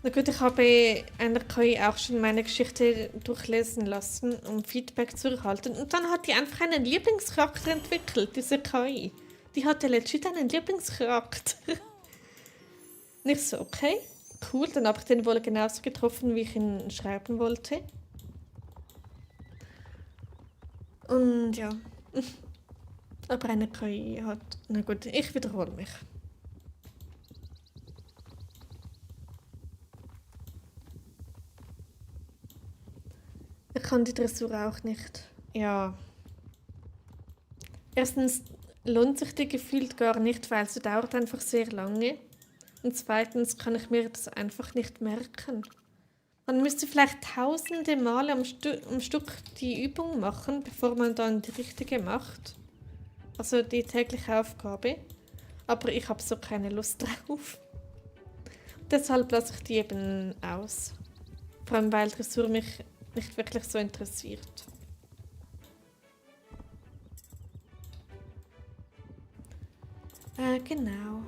Na gut, ich habe einer KI auch schon meine Geschichte durchlesen lassen, um Feedback zu erhalten. Und dann hat die einfach einen Lieblingscharakter entwickelt, diese KI. Die hatte legit einen Lieblingscharakter. Nicht so, okay, cool, dann habe ich den wohl genauso getroffen, wie ich ihn schreiben wollte. Und ja. Aber eine KI hat... Na gut, ich wiederhole mich. kann die Dressur auch nicht. Ja. Erstens lohnt sich die gefühlt gar nicht, weil sie dauert einfach sehr lange. Und zweitens kann ich mir das einfach nicht merken. Man müsste vielleicht tausende Male am Stück die Übung machen, bevor man dann die richtige macht. Also die tägliche Aufgabe. Aber ich habe so keine Lust drauf. Deshalb lasse ich die eben aus. Vor allem, weil Dressur mich nicht wirklich so interessiert. Genau.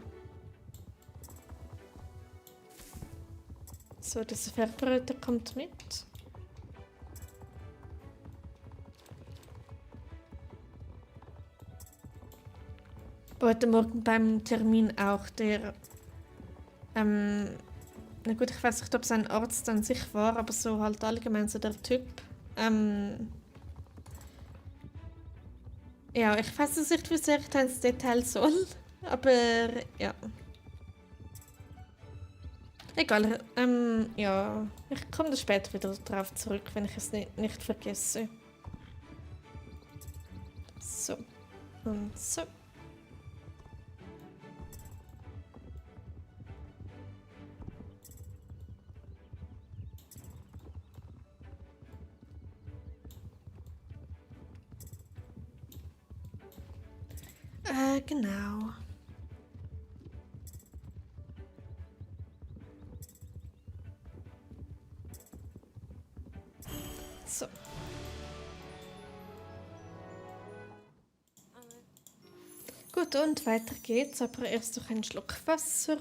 So, das Färbröte kommt mit. Heute Morgen beim Termin auch der, na gut, ich weiß nicht, ob es ein Arzt an sich war, aber so halt allgemein so der Typ. Ja, ich weiß es nicht, wie sehr ich da ins Detail soll, aber ja. Egal, ja, ich komme da später wieder drauf zurück, wenn ich es nicht vergesse. So, und so. Genau. So. Gut, und weiter geht's, aber erst noch einen Schluck Wasser.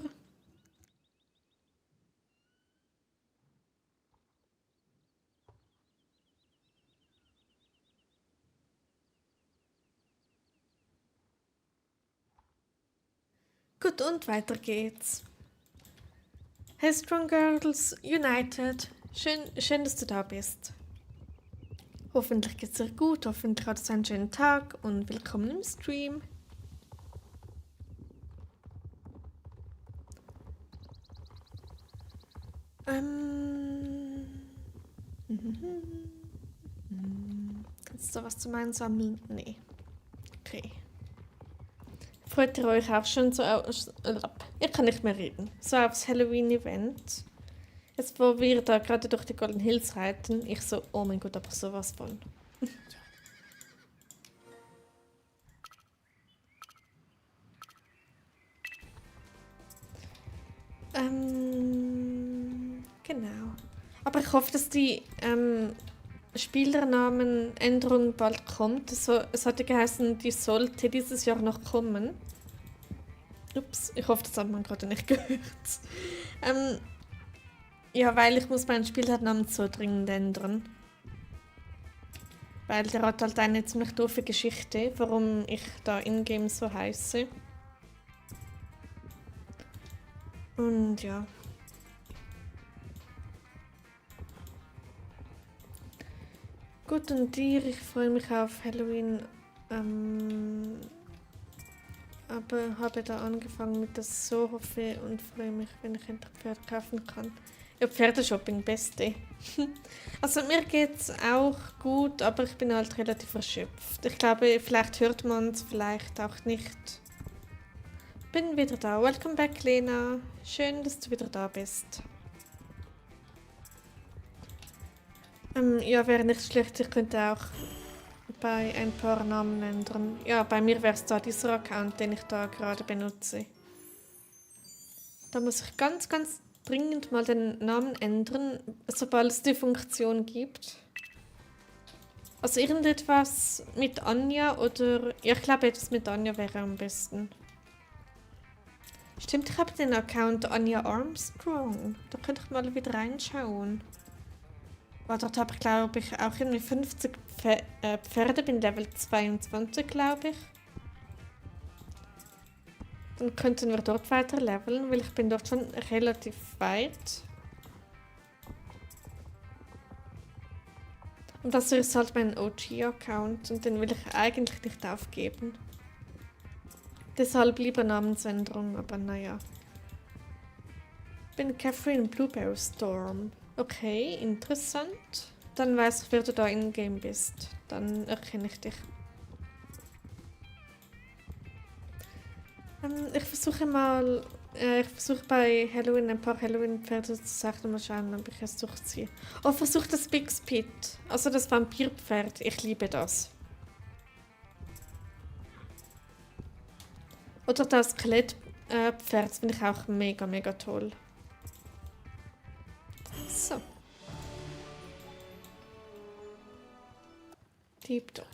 Gut, und weiter geht's. Hey Strong Girls United, schön, dass du da bist. Hoffentlich geht's dir gut, hoffentlich hattest du einen schönen Tag und willkommen im Stream. Kannst du was zum Einsammeln? Nee. Okay. Freut ihr euch auch schon so aus... Ich kann nicht mehr reden. So aufs Halloween-Event. Jetzt, wo wir da gerade durch die Golden Hills reiten, ich so, oh mein Gott, aber sowas von. Genau. Aber ich hoffe, dass die Spielernamenänderung bald kommt. Also, es hatte geheißen, die sollte dieses Jahr noch kommen. Ups, ich hoffe, das hat man gerade nicht gehört. Ja, weil ich muss meinen Spielnamen so dringend ändern. Weil der hat halt eine ziemlich doofe Geschichte, warum ich da in-game so heiße. Und ja. Gut, und dir, ich freue mich auf Halloween. Aber habe da angefangen mit der Sohofe und freue mich, wenn ich endlich Pferd kaufen kann. Ja, Pferdeshopping, beste. Also mir geht's auch gut, aber ich bin halt relativ erschöpft. Ich glaube, vielleicht hört man es, vielleicht auch nicht. Bin wieder da. Welcome back, Lena. Schön, dass du wieder da bist. Ja, wäre nicht schlecht. Ich könnte auch bei ein paar Namen ändern. Ja, bei mir wäre es da dieser Account, den ich da gerade benutze. Da muss ich ganz dringend mal den Namen ändern, sobald es die Funktion gibt. Also irgendetwas mit Anja oder... Ja, ich glaube, etwas mit Anja wäre am besten. Stimmt, ich habe den Account Anja Armstrong. Da könnte ich mal wieder reinschauen. Oh, dort habe ich, glaube ich, auch irgendwie 50 Pferde, bin Level 22, glaube ich. Dann könnten wir dort weiter leveln, weil ich bin dort schon relativ weit. Und das ist halt mein OG-Account und den will ich eigentlich nicht aufgeben. Deshalb lieber Namensänderung, aber naja. Ich bin Catherine Blueberry Storm. Okay, interessant. Dann weiß ich, wer du da in-game bist. Dann erkenne ich dich. Ich versuche mal... ich versuche bei Halloween ein paar Halloween-Pferde zu sagen und mal schauen, ob ich es durchziehe. Oh, versuch das Big Spit. Also das Vampirpferd. Ich liebe das. Oder das Skelettpferd. Das finde ich auch mega, mega toll. So. Tipptopp.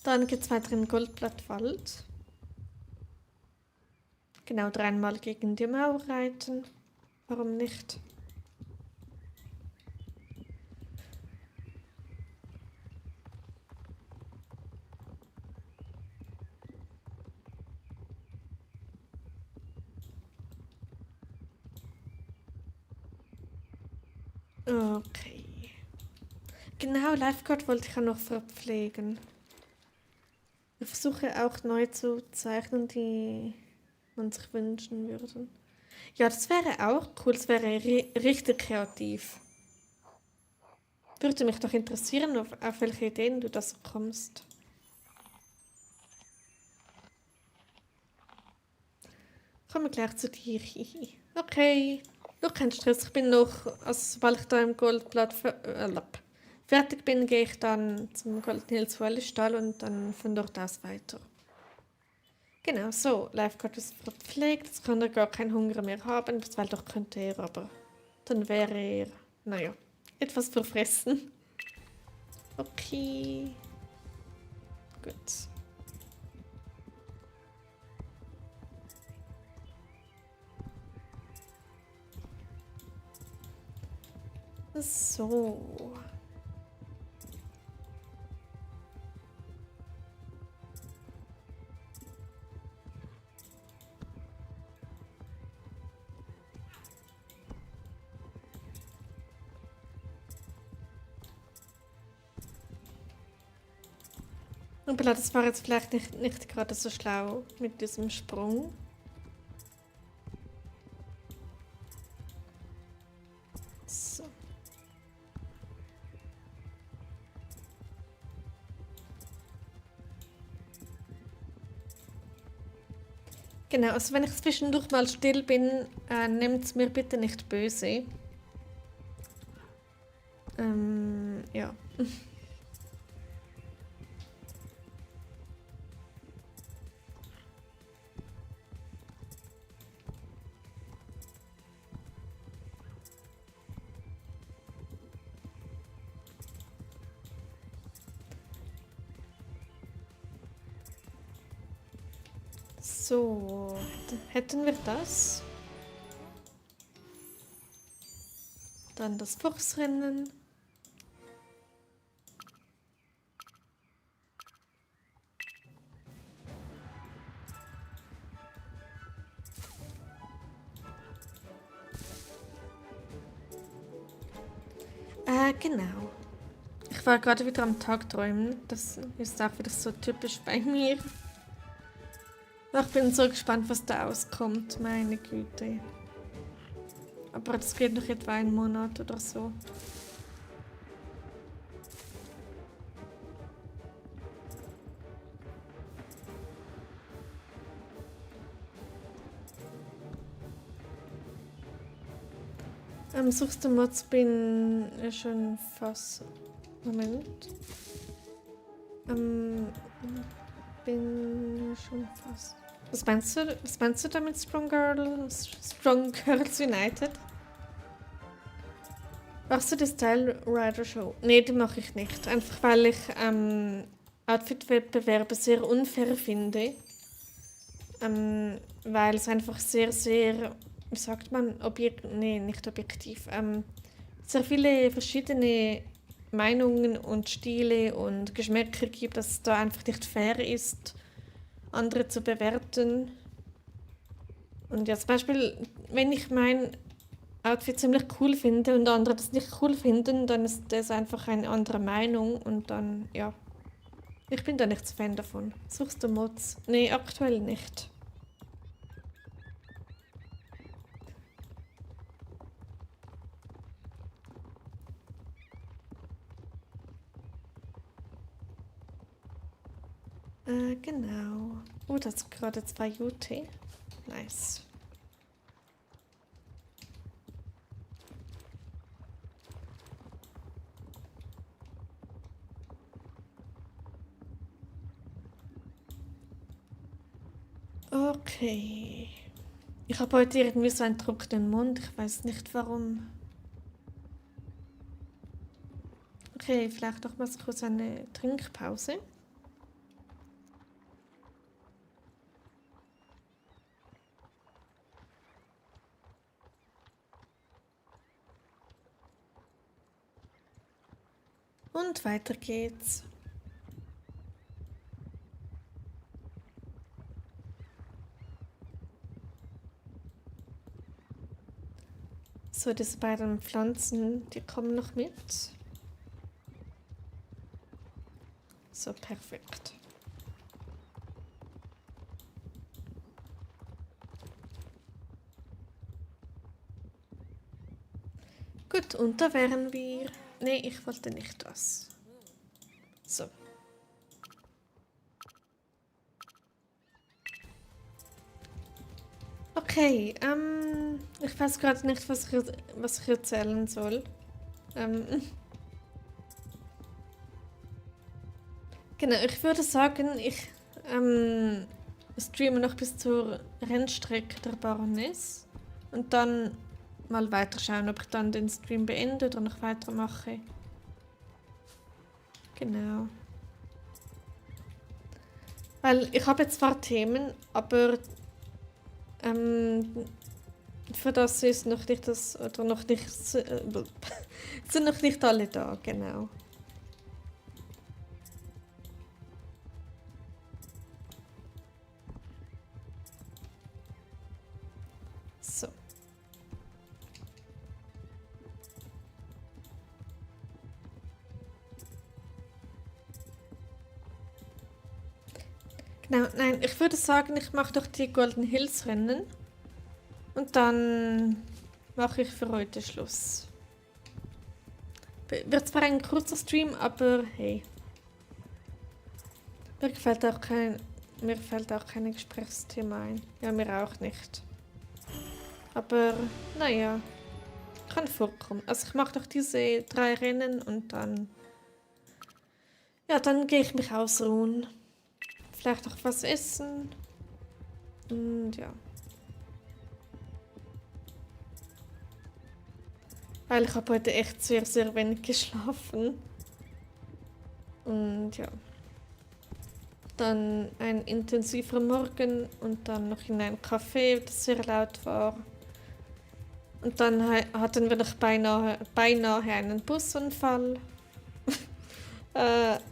Dann geht es weiter in Goldblattwald. Genau, 3-mal gegen die Mauer reiten. Warum nicht? Okay. Genau, Lifeguard wollte ich auch noch verpflegen. Ich versuche auch neu zu zeichnen, die man sich wünschen würde. Ja, das wäre auch cool. Das wäre richtig kreativ. Würde mich doch interessieren, auf welche Ideen du das kommst. Kommen wir gleich zu dir. Okay. Noch kein Stress. Ich bin noch, also sobald ich da im Goldblatt fertig bin, gehe ich dann zum Goldnils Stall und dann von dort aus weiter. Genau, so. Lifeguard ist verpflegt. Jetzt kann er gar keinen Hunger mehr haben, weil doch könnte er, aber dann wäre er, naja, etwas verfressen. Okay. Gut. So. Hoppla, das war jetzt vielleicht nicht gerade so schlau mit diesem Sprung. So. Genau, also wenn ich zwischendurch mal still bin, nehmt es mir bitte nicht böse. Ja. So, hätten wir das. Dann das Fuchsrennen. Genau. Ich war gerade wieder am Tagträumen. Das ist auch wieder so typisch bei mir. Ich bin so gespannt, was da auskommt. Meine Güte. Aber das geht noch etwa einen Monat oder so. Suchst du Mods? Bin schon fast. Moment. Bin schon fast. Was meinst du damit Strong Girls United? Machst du die Style Rider Show? Nee, die mache ich nicht. Einfach weil ich Outfit-Wettbewerbe sehr unfair finde. Weil es einfach sehr, wie sagt man, nicht objektiv. Sehr viele verschiedene Meinungen und Stile und Geschmäcker gibt, dass es da einfach nicht fair ist, andere zu bewerten. Und ja, zum Beispiel, wenn ich mein Outfit ziemlich cool finde und andere das nicht cool finden, dann ist das einfach eine andere Meinung und dann, ja. Ich bin da nicht so Fan davon. Suchst du Mods? Nee, aktuell nicht. Genau. Oh, das sind gerade 2 Jute. Nice. Okay. Ich habe heute irgendwie so einen trockenen Mund. Ich weiß nicht warum. Okay, vielleicht doch mal so kurz eine Trinkpause. Und weiter geht's. So, diese beiden Pflanzen, die kommen noch mit. So, perfekt. Gut, und da wären wir... Nee, ich wollte nicht das. So. Okay, ich weiß gerade nicht, was ich erzählen soll. Ähm, genau, ich würde sagen, ich streame noch bis zur Rennstrecke der Baroness und dann mal weiterschauen, ob ich dann den Stream beende oder noch weitermache. Genau. Weil ich habe jetzt zwar Themen, aber für das ist noch nicht das, oder noch nicht, sind noch nicht alle da, genau. So. Genau, nein, ich würde sagen, ich mache doch die Golden Hills Rennen und dann mache ich für heute Schluss. Wird zwar ein kurzer Stream, aber hey. Mir fällt auch kein Gesprächsthema ein. Ja, mir auch nicht. Aber naja, kann vorkommen. Also ich mache doch diese 3 Rennen und dann... Ja, dann gehe ich mich ausruhen. Vielleicht auch was essen. Und ja. Weil ich habe heute echt sehr, sehr wenig geschlafen. Und ja. Dann ein intensiver Morgen und dann noch in ein Café, das sehr laut war. Und dann hatten wir noch beinahe einen Busunfall.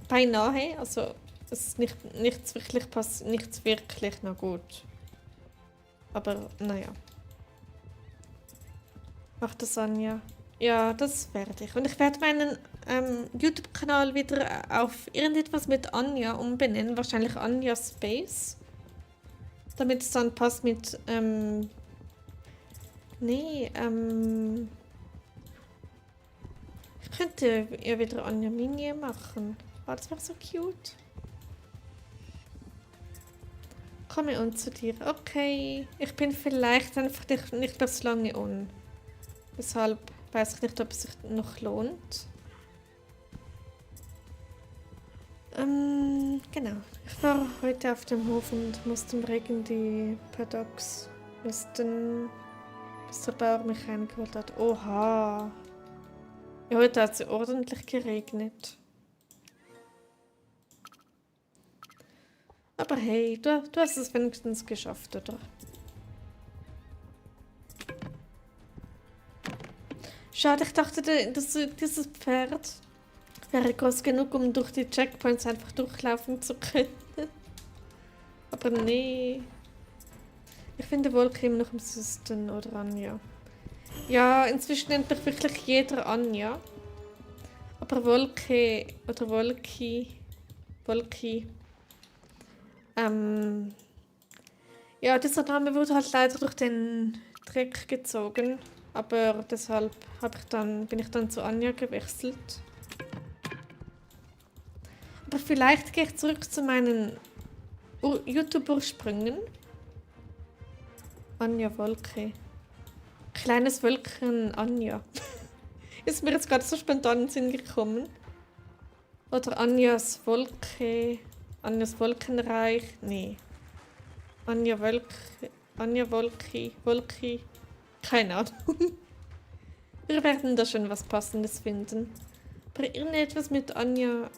Beinahe, also es ist nichts wirklich, na gut. Aber naja. Macht das Anja? Ja, das werde ich. Und ich werde meinen YouTube-Kanal wieder auf irgendetwas mit Anja umbenennen. Wahrscheinlich Anja Space. Damit es dann passt mit, nee, ich könnte ja wieder Anja Mini machen. Oh, das wäre so cute. Komme und zu dir. Okay, ich bin vielleicht einfach nicht mehr so lange on. Deshalb weiß ich nicht, ob es sich noch lohnt. Genau. Ich war heute auf dem Hof und musste im Regen die Paddocks misten, bis der Bauer mich reingeholt hat. Oha! Ja, heute hat es ordentlich geregnet. Aber hey, du hast es wenigstens geschafft, oder? Schade, ich dachte, dieses Pferd wäre groß genug, um durch die Checkpoints einfach durchlaufen zu können. Aber nee. Ich finde Wolke immer noch am süßesten, oder Anja? Ja, inzwischen nennt mich wirklich jeder Anja. Aber Wolke oder Wolki. Ja, dieser Name wurde halt leider durch den Dreck gezogen. Aber deshalb bin ich dann zu Anja gewechselt. Aber vielleicht gehe ich zurück zu meinen YouTube-Ursprüngen. Anja Wolke. Kleines Wölkchen Anja. Ist mir jetzt gerade so spontan in den Sinn gekommen. Oder Anjas Wolke. Anjas Wolkenreich. Nee. Anja Wolke. Wolke. Keine Ahnung. Wir werden da schon was Passendes finden. Aber irgendetwas mit Anja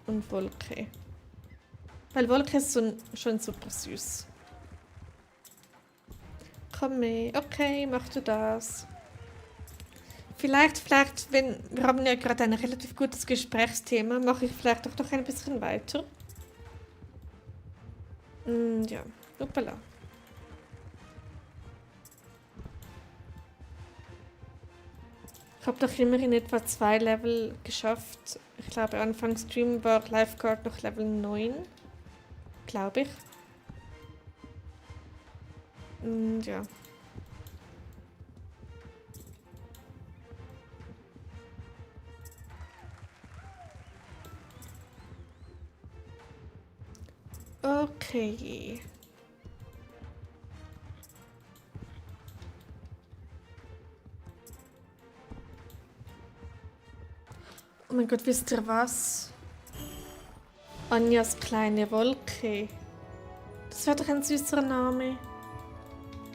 und Wolke. Weil Wolke ist schon super süß. Komm mit. Okay, mach du das. Vielleicht, wenn wir haben ja gerade ein relativ gutes Gesprächsthema, mache ich vielleicht auch noch ein bisschen weiter. Ja, hoppala. Ich habe doch immerhin etwa 2 Level geschafft. Ich glaube, Anfang Stream war Lifeguard noch Level 9. Glaube ich. Ja. Okay. Oh mein Gott, wisst ihr was? Anjas kleine Wolke. Das wäre doch ein süßer Name.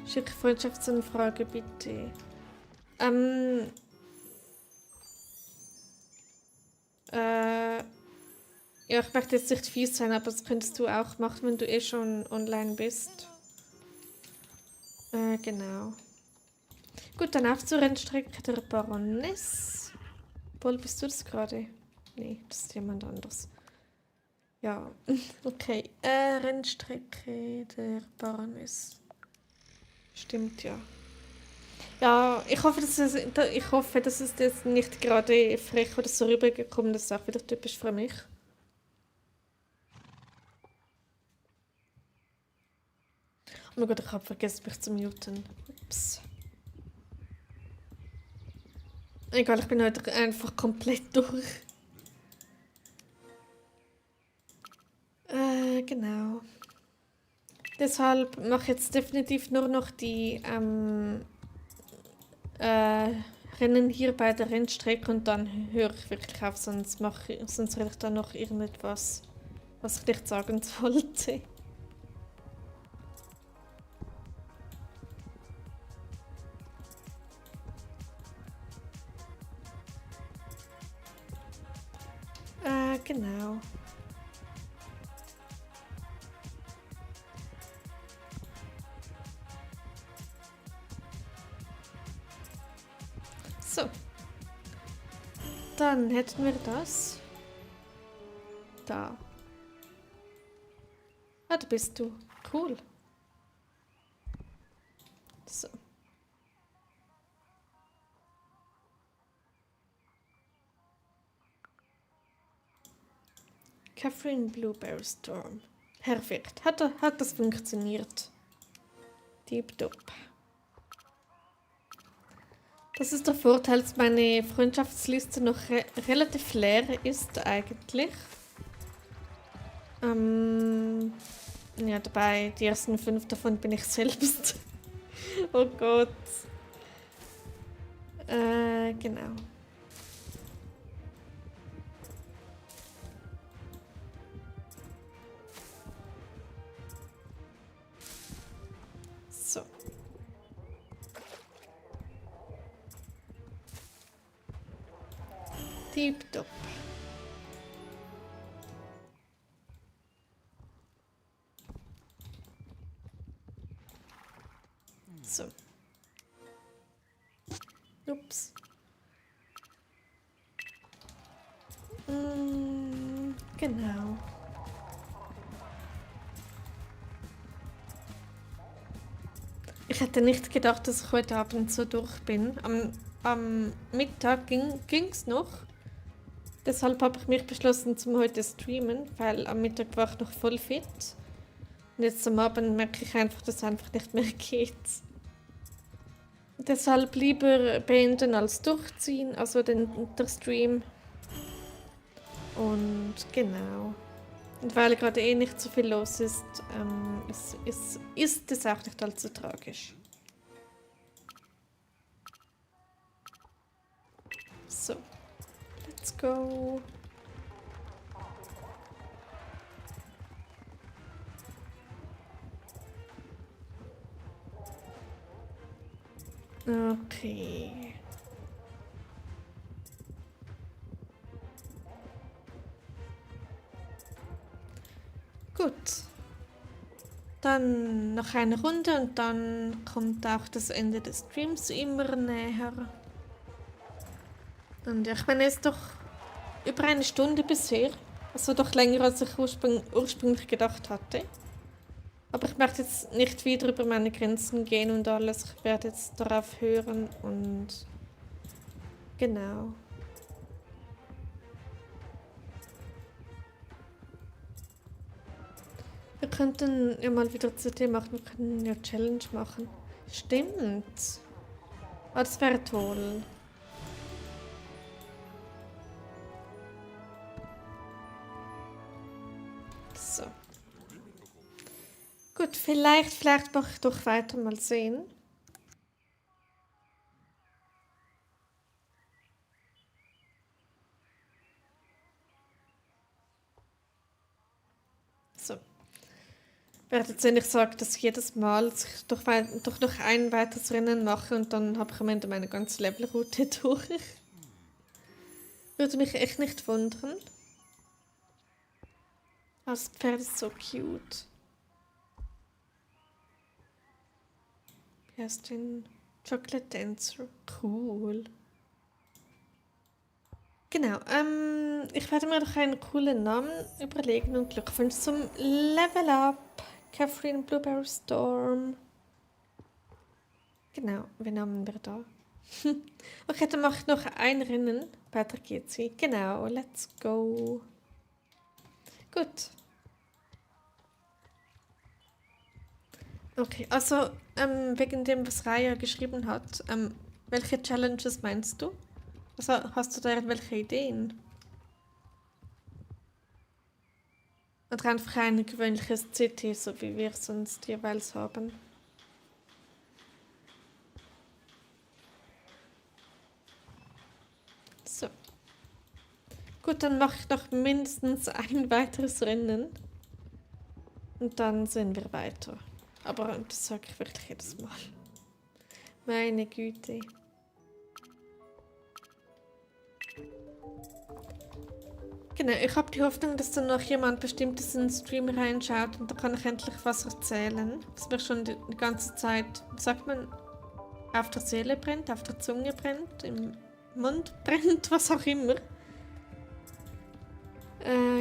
Schick Freundschaftsanfrage bitte. Ja, ich möchte jetzt nicht fies sein, aber das könntest du auch machen, wenn du eh schon online bist. Genau. Gut, dann auf zur Rennstrecke der Baroness. Paul, bist du das gerade? Nee, das ist jemand anderes. Ja, okay. Rennstrecke der Baroness. Stimmt, ja. Ja, ich hoffe, dass es jetzt nicht gerade frech oder so rübergekommen ist. Das ist auch wieder typisch für mich. Oh mein Gott, ich habe vergessen, mich zu muten. Ups. Egal, ich bin heute einfach komplett durch. Genau. Deshalb mache ich jetzt definitiv nur noch die Rennen hier bei der Rennstrecke und dann höre ich wirklich auf, sonst rede ich dann noch irgendetwas, was ich nicht sagen wollte. Genau. So. Dann hätten wir das. Da. Ah, da bist du. Cool. So. Catherine Blueberry Storm. Perfekt. Hat das funktioniert. Tipptopp. Das ist der Vorteil, dass meine Freundschaftsliste noch relativ leer ist eigentlich. Ja, dabei, die ersten 5 davon bin ich selbst. Oh Gott. Genau. So. Tipptopp. So. Ups. Genau. Ich hätte nicht gedacht, dass ich heute Abend so durch bin. Am Mittag ging's noch. Deshalb habe ich mich beschlossen, zum heute streamen, weil am Mittag war ich noch voll fit. Und jetzt am Abend merke ich einfach, dass es einfach nicht mehr geht. Deshalb lieber beenden als durchziehen, also der Stream. Und genau. Und weil gerade eh nicht so viel los ist, ist es auch nicht allzu tragisch. So, let's go. Okay. Gut. Dann noch eine Runde und dann kommt auch das Ende des Streams immer näher. Und ja, ich meine, es ist doch über eine Stunde bisher. Also doch länger, als ich ursprünglich gedacht hatte. Aber ich möchte jetzt nicht wieder über meine Grenzen gehen und alles. Ich werde jetzt darauf hören und genau. Wir könnten ja mal wieder CT machen, wir können ja Challenge machen. Stimmt. Oh, das wäre toll. So. Gut, vielleicht mache ich doch weiter, mal sehen. So. Werdet sehen, ich sage das jedes Mal, dass ich doch noch ein weiteres Rennen mache und dann habe ich am Ende meine ganze Levelroute durch. Würde mich echt nicht wundern. Das Pferd ist so cute. Wie heißt den? Chocolate Dancer. Cool. Genau, ich werde mir doch einen coolen Namen überlegen und Glückwunsch zum Level Up. Catherine Blueberry Storm. Genau, wen haben wir da? Okay, dann mache ich noch ein Rennen. Weiter geht's. Genau, let's go. Gut. Okay, also wegen dem, was Raya geschrieben hat, welche Challenges meinst du? Also hast du da irgendwelche Ideen? Oder einfach ein gewöhnliches CT, so wie wir es sonst jeweils haben? So. Gut, dann mache ich noch mindestens ein weiteres Rennen. Und dann sehen wir weiter. Aber das sage ich wirklich jedes Mal. Meine Güte. Genau, ich habe die Hoffnung, dass dann noch jemand Bestimmtes in den Stream reinschaut und da kann ich endlich was erzählen. Was mir schon die ganze Zeit, wie sagt man, auf der Seele brennt, auf der Zunge brennt, im Mund brennt, was auch immer.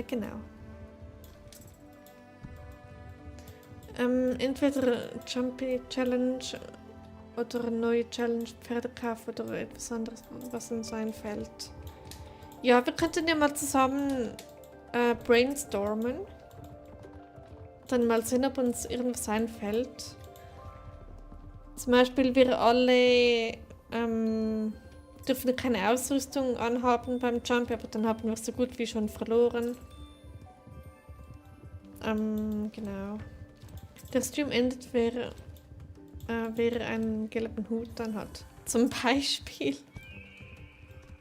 Genau. Entweder Jumpy Challenge oder eine neue Challenge Pferdekauf oder etwas anderes, was uns einfällt. Ja, wir könnten ja mal zusammen brainstormen. Dann mal sehen, ob uns irgendwas einfällt. Zum Beispiel, wir alle dürfen keine Ausrüstung anhaben beim Jump, aber dann haben wir so gut wie schon verloren. Genau. Der Stream endet, wer einen gelben Hut dann hat. Zum Beispiel.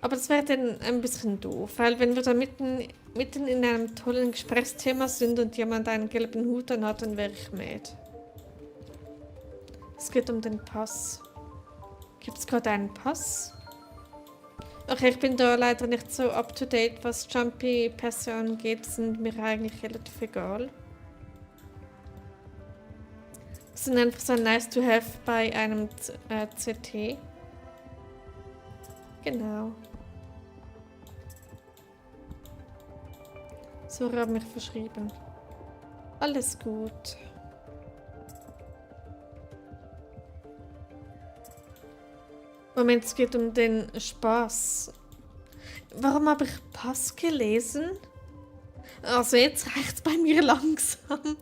Aber das wäre dann ein bisschen doof, weil wenn wir da mitten in einem tollen Gesprächsthema sind und jemand einen gelben Hut dann hat, dann wäre ich mad. Es geht um den Pass. Gibt es gerade einen Pass? Okay, ich bin da leider nicht so up to date, was Jumpy-Pässe angeht, sind mir eigentlich relativ egal. Das sind einfach so nice to have bei einem CT. Genau. So, ich habe mich verschrieben. Alles gut. Moment, es geht um den Spaß. Warum habe ich Pass gelesen? Also jetzt reicht es bei mir langsam.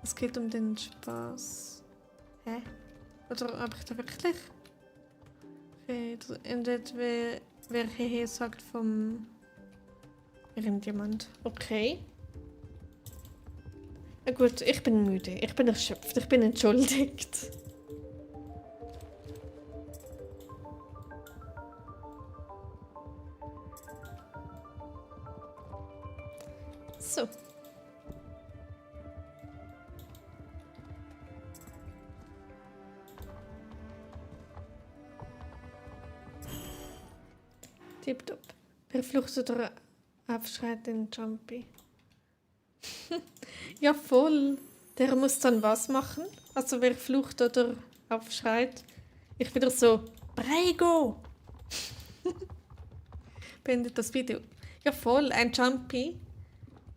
Es geht um den Spaß. Hä? Oder habe ich da wirklich? Okay, das endet, wer Hehe sagt vom irgendjemand. Okay. Gut, ich bin müde. Ich bin erschöpft. Ich bin entschuldigt. So. Tipptopp. Wer flucht oder aufschreit den Jumpy? Ja, voll. Der muss dann was machen? Also wer flucht oder aufschreit? Ich wieder so, Prego! Beendet das Video. Ja, voll. Ein Jumpy.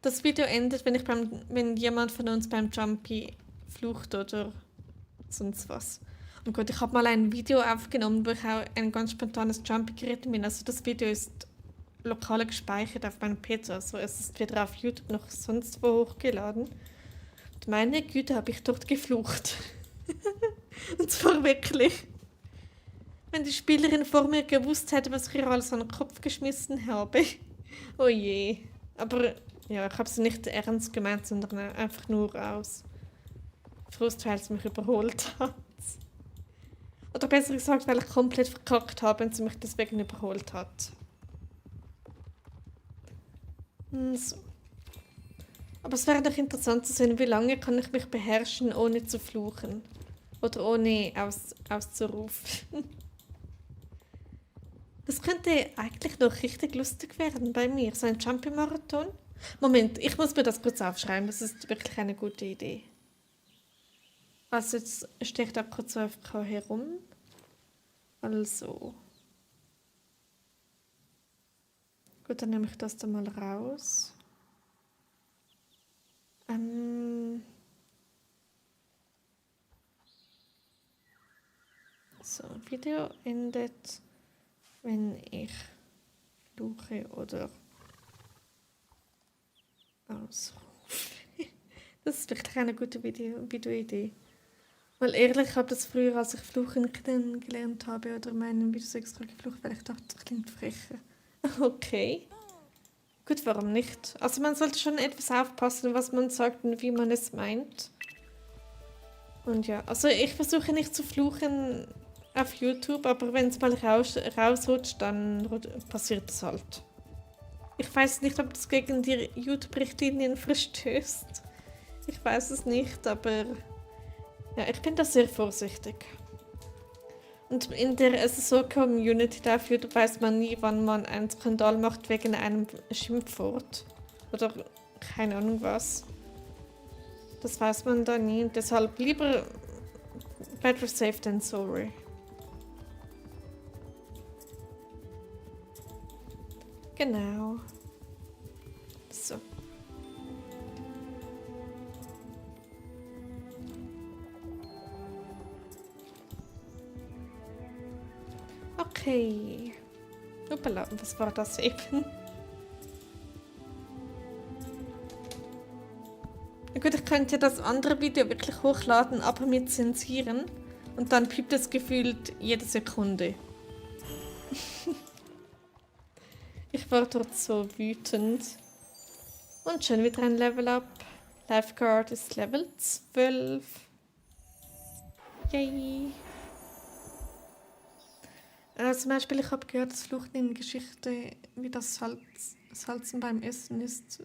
Das Video endet, wenn jemand von uns beim Jumpy flucht oder sonst was. Und gut, ich habe mal ein Video aufgenommen, wo ich auch ein ganz spontanes Jumpy geritten bin. Also das Video ist lokal gespeichert auf meinem PC. Also es ist weder auf YouTube noch sonst wo hochgeladen. Und meine Güte, habe ich dort geflucht. Und zwar wirklich. Wenn die Spielerin vor mir gewusst hätte, was ich ihr alles an den Kopf geschmissen habe. Oh je. Aber ja, ich habe es nicht ernst gemeint, sondern einfach nur aus Frust, weil es mich überholt hat. Oder besser gesagt, weil ich komplett verkackt habe und sie mich deswegen überholt hat. So. Aber es wäre doch interessant zu sehen, wie lange kann ich mich beherrschen, ohne zu fluchen. Oder ohne auszurufen. Das könnte eigentlich noch richtig lustig werden bei mir. So ein Jumpy-Marathon. Moment, ich muss mir das kurz aufschreiben. Das ist wirklich eine gute Idee. Also jetzt stehe ich da kurz so AFK herum. Also. Gut, dann nehme ich das da mal raus. So, Video endet, wenn ich fluche oder ausrufe. Das ist wirklich eine gute Videoidee. Weil ehrlich, ich habe das früher, als ich Fluchen kennengelernt habe, oder meinen Videos extra geflucht, weil ich dachte, das klingt frecher. Okay. Gut, warum nicht? Also man sollte schon etwas aufpassen, was man sagt und wie man es meint. Und ja, also ich versuche nicht zu fluchen auf YouTube, aber wenn es mal rausrutscht, dann passiert es halt. Ich weiß nicht, ob das gegen die YouTube-Richtlinien verstößt. Ich weiß es nicht, aber ja, ich bin da sehr vorsichtig. Und in der SSO-Community auf YouTube weiß man nie, wann man einen Skandal macht wegen einem Schimpfwort. Oder keine Ahnung was. Das weiß man da nie. Deshalb lieber better safe than sorry. Genau. So. Okay. Hoppala, was war das eben? Na gut, ich könnte das andere Video wirklich hochladen, aber mit zensieren. Und dann piept es gefühlt jede Sekunde. Ich war dort so wütend. Und schon wieder ein Level Up. Lifeguard ist Level 12. Yay. Zum Beispiel, ich habe gehört, dass Fluchen in Geschichte wie das Salzen beim Essen ist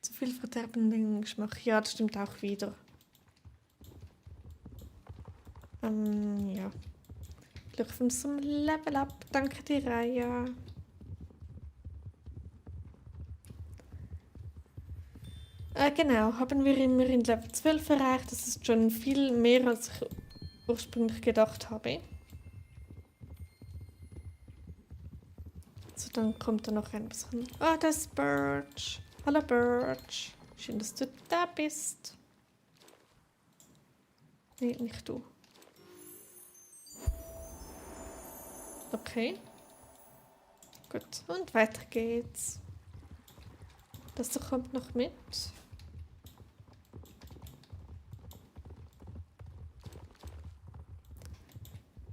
zu viel verderbenden Geschmack. Ja, das stimmt auch wieder. Ja. Glückwunsch zum Level Up. Danke dir, Raya. Genau, haben wir immerhin Level 12 erreicht. Das ist schon viel mehr, als ich ursprünglich gedacht habe. So, dann kommt da noch ein bisschen... Oh, das ist Birch. Hallo Birch. Schön, dass du da bist. Nee, nicht du. Okay. Gut, und weiter geht's. Das da kommt noch mit.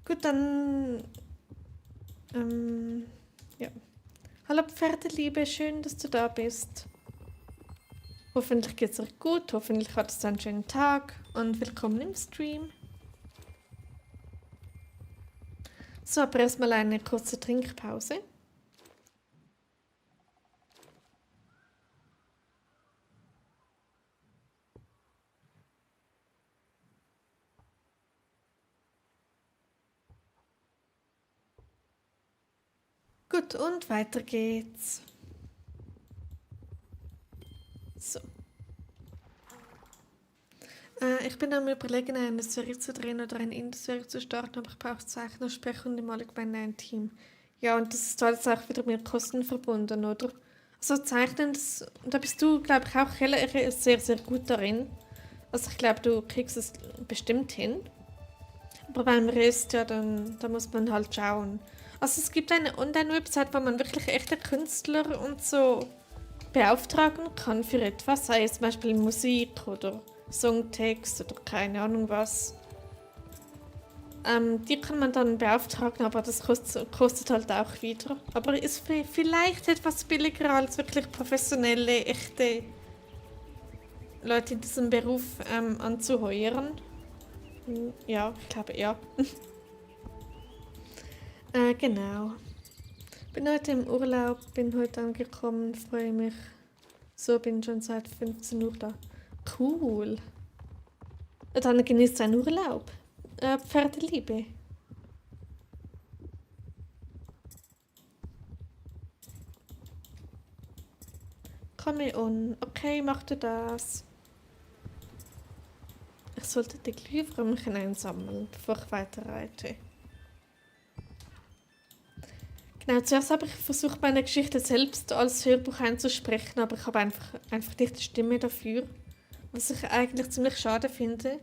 Gut, dann... ja. Hallo Pferdeliebe, schön, dass du da bist. Hoffentlich geht es euch gut, hoffentlich hat es einen schönen Tag und willkommen im Stream. So, aber erstmal eine kurze Trinkpause. Gut, und weiter geht's. So. Ich bin am Überlegen, eine Serie zu drehen oder eine Indie-Serie zu starten, aber ich brauche Zeichner, Sprecher und im Allgemeinen ein Team. Ja, und das ist alles auch wieder mit Kosten verbunden, oder? Also Zeichnen, da bist du, glaube ich, auch sehr, sehr gut darin. Also ich glaube, du kriegst es bestimmt hin. Aber beim Rest, ja, da muss man halt schauen. Also es gibt eine Online-Website, wo man wirklich echte Künstler und so beauftragen kann für etwas, sei es zum Beispiel Musik oder Songtext oder keine Ahnung was. Die kann man dann beauftragen, aber das kostet halt auch wieder. Aber ist vielleicht etwas billiger als wirklich professionelle, echte Leute in diesem Beruf anzuheuern. Ja, ich glaube ja. Genau. Bin heute im Urlaub, bin heute angekommen, freue mich. So, bin schon seit 15 Uhr da. Cool. Dann genießt deinen Urlaub. Pferdeliebe. Komme on. Okay, mach du das. Ich sollte die Glühwürmchen einsammeln, bevor ich weiterreite. Genau, zuerst habe ich versucht, meine Geschichte selbst als Hörbuch einzusprechen, aber ich habe einfach nicht die Stimme dafür. Was ich eigentlich ziemlich schade finde.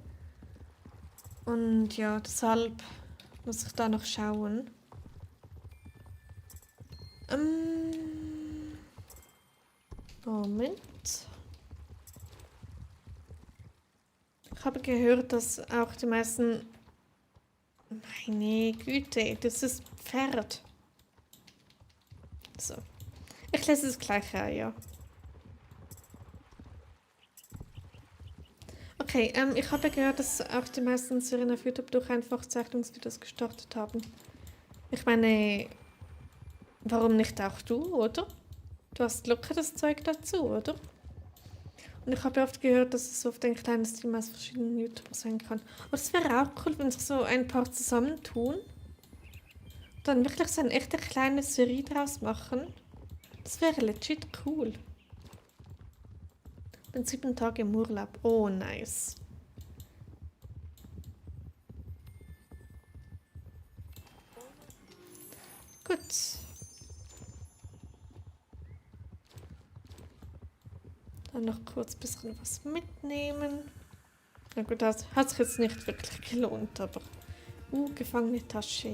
Und ja, deshalb muss ich da noch schauen. Moment. Ich habe gehört, dass auch die meisten... Meine Güte, das ist Pferd. So. Ich lese es gleich an, ja. Okay, ich habe gehört, dass auch die meisten Serien auf YouTube durch einfach Zeichnungsvideos gestartet haben. Ich meine, warum nicht auch du, oder? Du hast locker das Zeug dazu, oder? Und ich habe oft gehört, dass es oft ein kleines Team aus verschiedenen YouTubers sein kann. Aber es wäre auch cool, wenn sich so ein paar zusammentun. Dann wirklich so eine echte kleine Serie draus machen. Das wäre legit cool. Ich bin 7 Tage im Urlaub. Oh, nice. Gut. Dann noch kurz ein bisschen was mitnehmen. Na gut, das hat sich jetzt nicht wirklich gelohnt, aber... gefangene Tasche.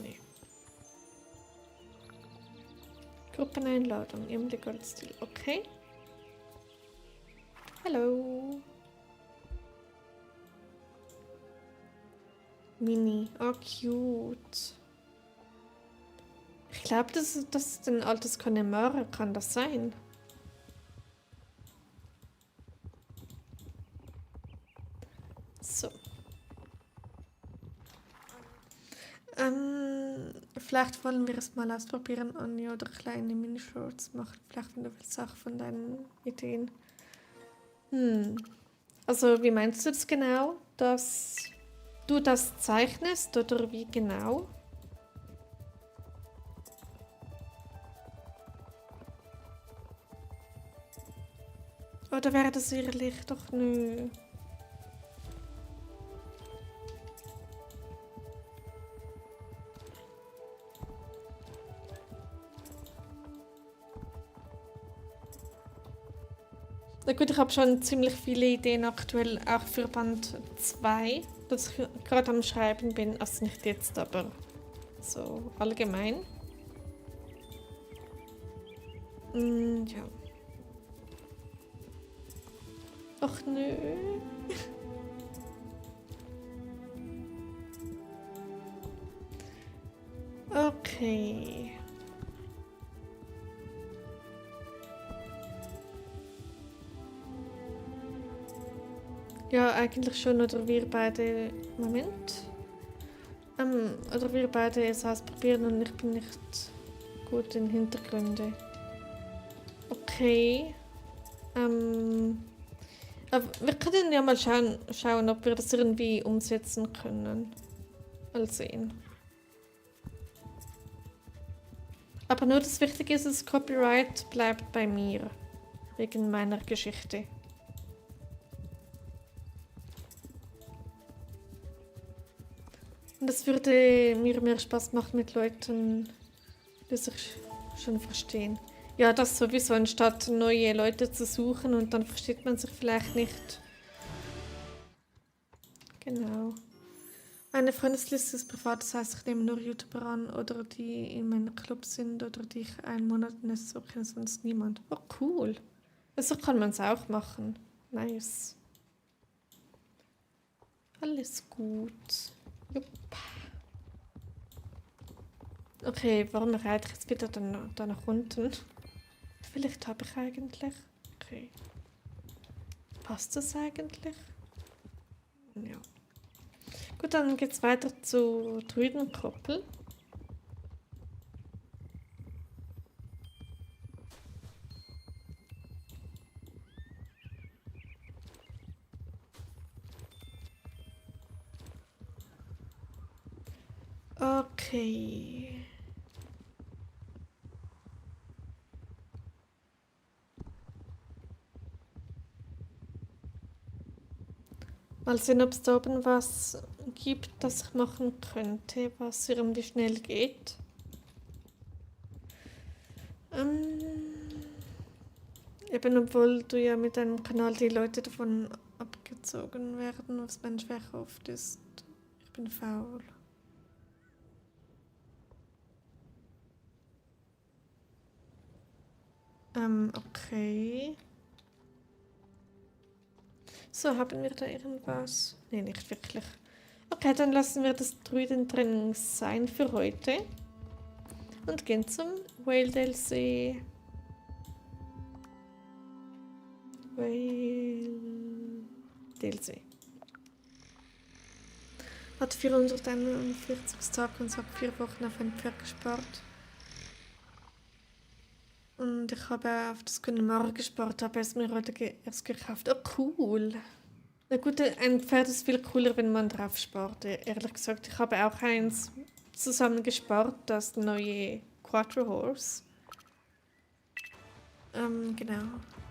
Nee. Gruppeneinladung, Emily Goldstil. Okay. Hallo. Mini. Oh, cute. Ich glaube, das ist ein altes Connemara. Kann das sein? So. Vielleicht wollen wir es mal ausprobieren, Anja, oder kleine Minishorts machen. Vielleicht, wenn du willst, auch von deinen Ideen. Also, wie meinst du das genau? Dass du das zeichnest, oder wie genau? Oder wäre das ehrlich? Doch nö. Na gut, ich habe schon ziemlich viele Ideen aktuell, auch für Band 2, das ich gerade am Schreiben bin. Also nicht jetzt, aber so allgemein. Ja. Ach nö. Okay. Ja, eigentlich schon. Oder wir beide. Moment. Oder wir beide es ausprobieren und ich bin nicht gut in Hintergründe. Okay. Aber wir können ja mal schauen, ob wir das irgendwie umsetzen können. Mal sehen. Aber nur das Wichtige ist, das Copyright bleibt bei mir. Wegen meiner Geschichte. Und das würde mir mehr Spaß machen mit Leuten, die sich schon verstehen. Ja, das sowieso, anstatt neue Leute zu suchen und dann versteht man sich vielleicht nicht. Genau. Meine Freundesliste ist privat, das heißt, ich nehme nur YouTuber an oder die in meinem Club sind oder die ich einen Monat nicht suche, sonst niemand. Oh, cool. So kann man es auch machen. Nice. Alles gut. Jupp. Okay, warum reite ich jetzt wieder da nach unten? Vielleicht habe ich eigentlich. Okay. Passt das eigentlich? Ja. Gut, dann geht's weiter zu Druidenkoppel. Okay. Mal sehen, ob es da oben was gibt, das ich machen könnte, was irgendwie schnell geht. Eben obwohl du ja mit deinem Kanal die Leute davon abgezogen werden, was mein Schwäche oft ist. Ich bin faul. Okay. So, haben wir da irgendwas? Nee, nicht wirklich. Okay, dann lassen wir das Druidentraining sein für heute. Und gehen zum Whale-See. Whale-See. Hat 441 Tage und sagt 4 Wochen auf ein Pferd gespart. Und ich habe auf das Connemara gespart, habe es mir heute erst gekauft. Oh, cool. Na gut, ein Pferd ist viel cooler, wenn man drauf spart. Ehrlich gesagt, ich habe auch eins zusammen gespart, das neue Quattro Horse. Genau.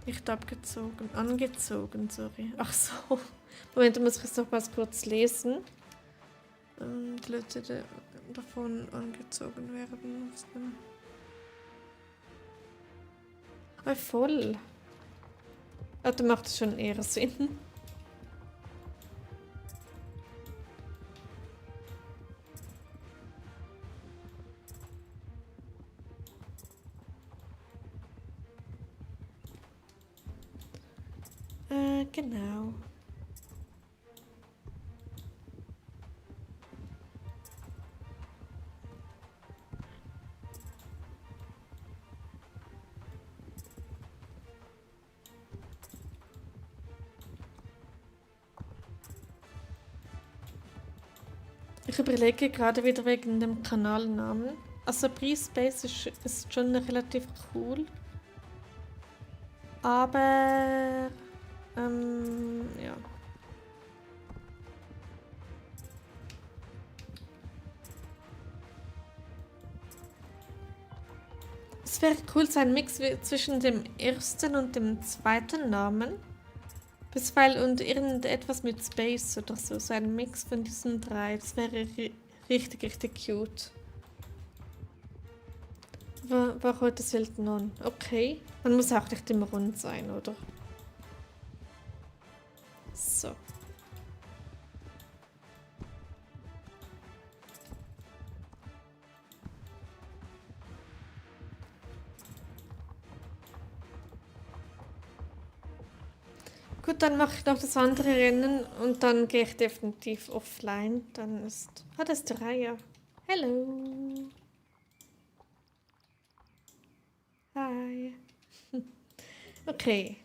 Nicht abgezogen. Angezogen, sorry. Ach so. Moment, da muss ich es noch mal kurz lesen. Die Leute davon angezogen werden müssen. Ah, voll. Ah, da macht es schon eher Sinn. Genau. Ich überlege gerade wieder wegen dem Kanalnamen. Also Breeze Space ist schon relativ cool. Aber ja. Es wäre cool, so ein Mix zwischen dem ersten und dem zweiten Namen. Bisweilen und irgendetwas mit Space oder so. So ein Mix von diesen drei. Das wäre richtig, richtig cute. War heute selten on. Okay. Man muss auch nicht immer rund sein, oder? So. Gut, dann mache ich noch das andere Rennen und dann gehe ich definitiv offline. Dann ist... Ah, das ist der Reihe. Hello. Hi. Okay.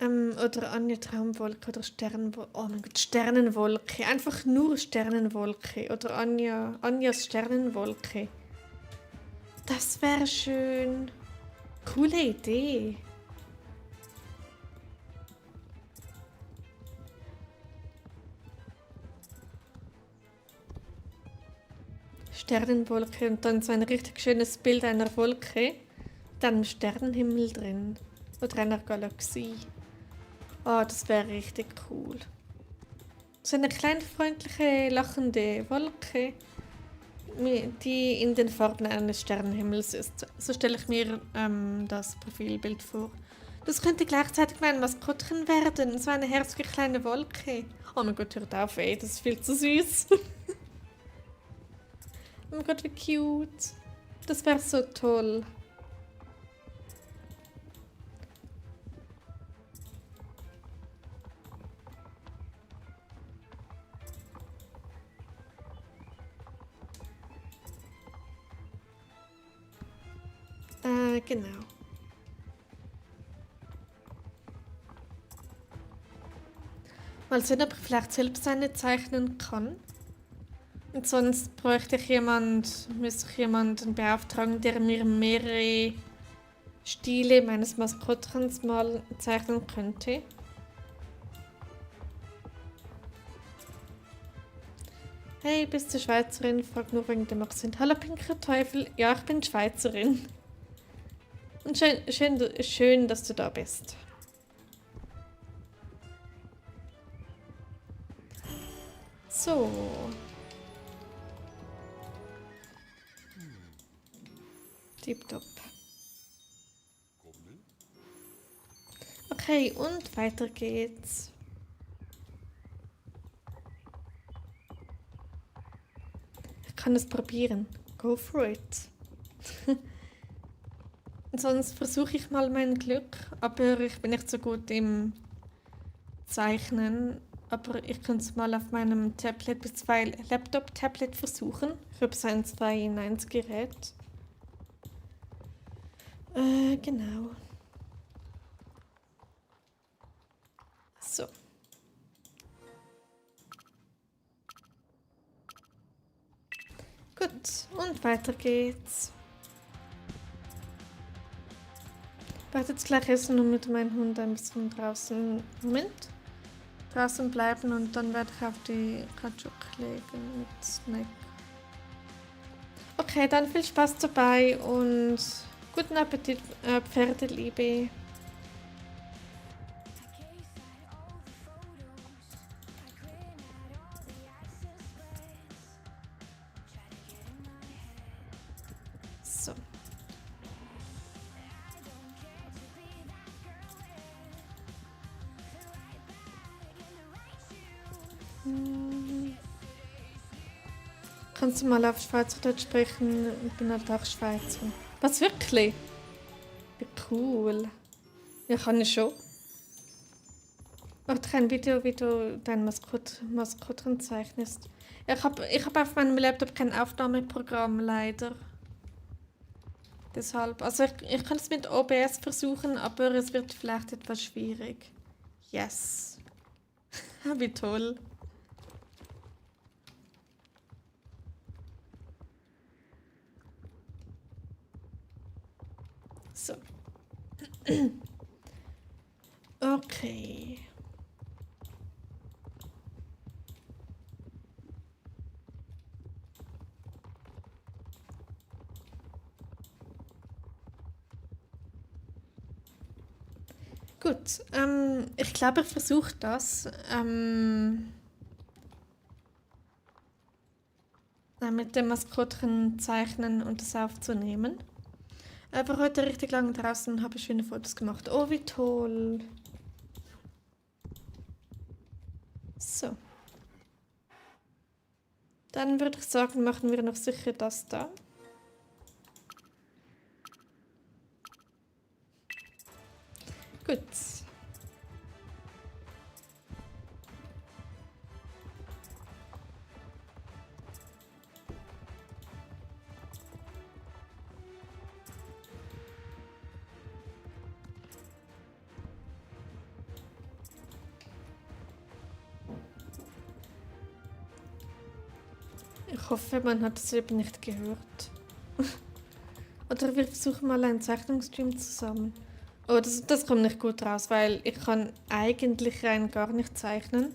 Oder Anja Traumwolke oder Sternenwolke. Oh mein Gott, Sternenwolke. Einfach nur Sternenwolke. Oder Anjas Sternenwolke. Das wäre schön. Coole Idee. Sternenwolke und dann so ein richtig schönes Bild einer Wolke. Dann ein Sternenhimmel drin. Oder einer Galaxie. Oh, das wäre richtig cool. So eine kleine, freundliche, lachende Wolke, die in den Farben eines Sternenhimmels ist. So stelle ich mir das Profilbild vor. Das könnte gleichzeitig mein Maskottchen werden. So eine herzliche kleine Wolke. Oh mein Gott, hört auf, ey, das ist viel zu süß. Oh mein Gott, wie cute. Das wäre so toll. Genau. Mal sehen, ob ich vielleicht selbst eine zeichnen kann. Und sonst müsste ich jemanden beauftragen, der mir mehrere Stile meines Maskottchens mal zeichnen könnte. Hey, bist du Schweizerin? Frag nur wegen dem Akzent. Hallo, pinker Teufel. Ja, ich bin Schweizerin. Und schön, dass du da bist. So. Tipptopp. Okay, und weiter geht's. Ich kann es probieren. Go for it. Sonst versuche ich mal mein Glück, aber ich bin nicht so gut im Zeichnen. Aber ich könnte es mal auf meinem Tablet bzw. Laptop-Tablet versuchen. Ich habe so ein 2 in 1 Gerät. Genau. So. Gut, und weiter geht's. Ich werde jetzt gleich essen und mit meinem Hund ein bisschen draußen bleiben und dann werde ich auf die Couch legen mit Snack. Okay, dann viel Spaß dabei und guten Appetit, Pferdeliebe. So. Kannst du mal auf Schweizerdeutsch sprechen? Ich bin halt auch Schweizer. Was, wirklich? Wie cool. Ja, kann ich schon. Mach ein Video, wie du dein Maskottchen zeichnest. Ich hab auf meinem Laptop kein Aufnahmeprogramm, leider. Deshalb, also ich kann es mit OBS versuchen, aber es wird vielleicht etwas schwierig. Yes. Wie toll. So. Okay. Gut, ich glaube, ich versuche das mit dem Maskottchen zeichnen und das aufzunehmen. Aber heute richtig lange draußen habe ich schöne Fotos gemacht. Oh, wie toll. So. Dann würde ich sagen, machen wir noch sicher das da. Gut. Ich hoffe, man hat es eben nicht gehört. Oder wir versuchen mal einen Zeichnungsstream zusammen. Oh, das kommt nicht gut raus, weil ich kann eigentlich rein gar nicht zeichnen.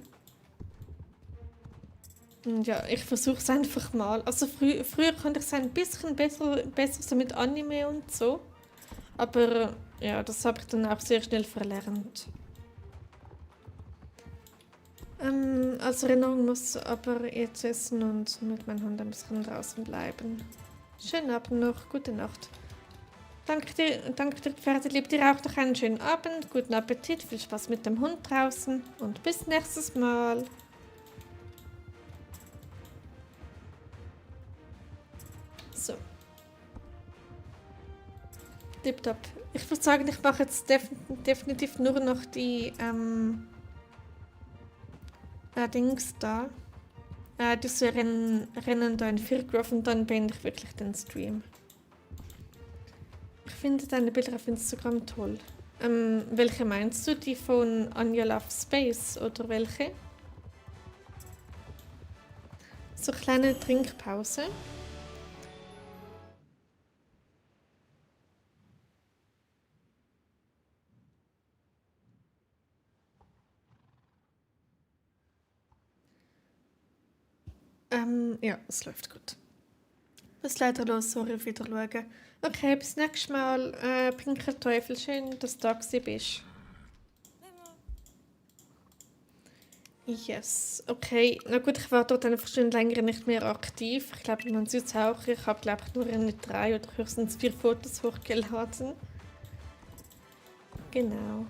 Und ja, ich versuche es einfach mal. Also früher konnte ich es ein bisschen besser so mit Anime und so. Aber ja, das habe ich dann auch sehr schnell verlernt. Als Erinnerung muss aber jetzt essen und mit meinem Hund ein bisschen draußen bleiben. Schönen Abend noch, gute Nacht. Danke dir, Pferdelieb. Dir auch noch einen schönen Abend, guten Appetit, viel Spaß mit dem Hund draußen und bis nächstes Mal. So. Tipptopp. Ich würde sagen, ich mache jetzt definitiv nur noch die Dings da. Diese Rennen da in Firgrove und dann beende ich wirklich den Stream. Ich finde deine Bilder auf Instagram toll. Welche meinst du? Die von Anja Love Space oder welche? So eine kleine Trinkpause. Ja, es läuft gut. Was leider los, sorry, auf Wiedersehen. Okay, bis nächstes Mal. Pinker Teufel, schön, dass du da bist. Yes, okay. Na gut, ich war dort einfach schon länger nicht mehr aktiv. Ich glaube, man sieht es auch. Ich habe, glaube ich, nur eine 3 oder höchstens 4 Fotos hochgeladen. Genau.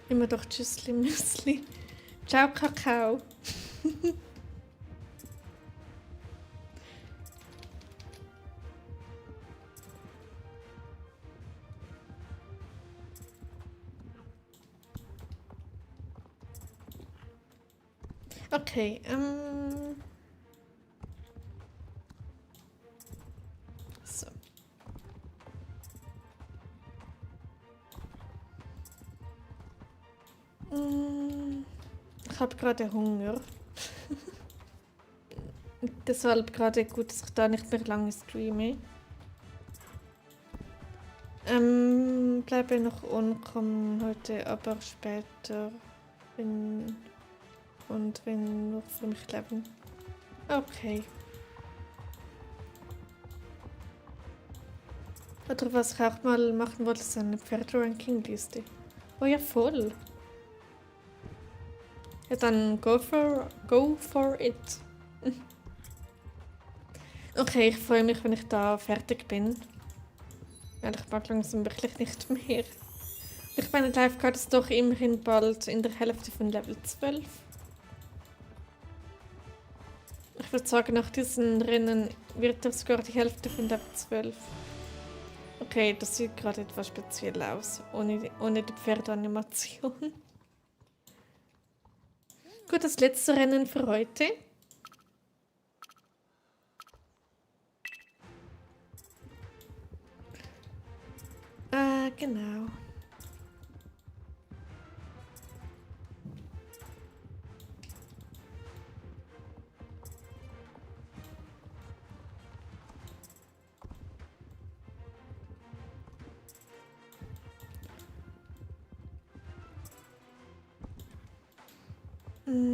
Immer doch Tschüssli, Müsli. Ciao, Kakao. Okay, so. Ich habe gerade Hunger. Deshalb gerade gut, dass ich da nicht mehr lange streame. Bleibe noch ankommen heute, aber später. Wenn nur für mich leben. Okay. Oder was ich auch mal machen wollte, ist eine Pferde-Ranking-Liste. Oh ja, voll. Ja, dann go for it. Okay, ich freue mich, wenn ich da fertig bin. Weil ich mag langsam wirklich nicht mehr. Ich meine, Lifeguard ist doch immerhin bald in der Hälfte von Level 12. Ich würde sagen, nach diesen Rennen wird er sogar die Hälfte von Level 12. Okay, das sieht gerade etwas speziell aus, ohne die Pferdeanimation. Gut, das letzte Rennen für heute. Genau.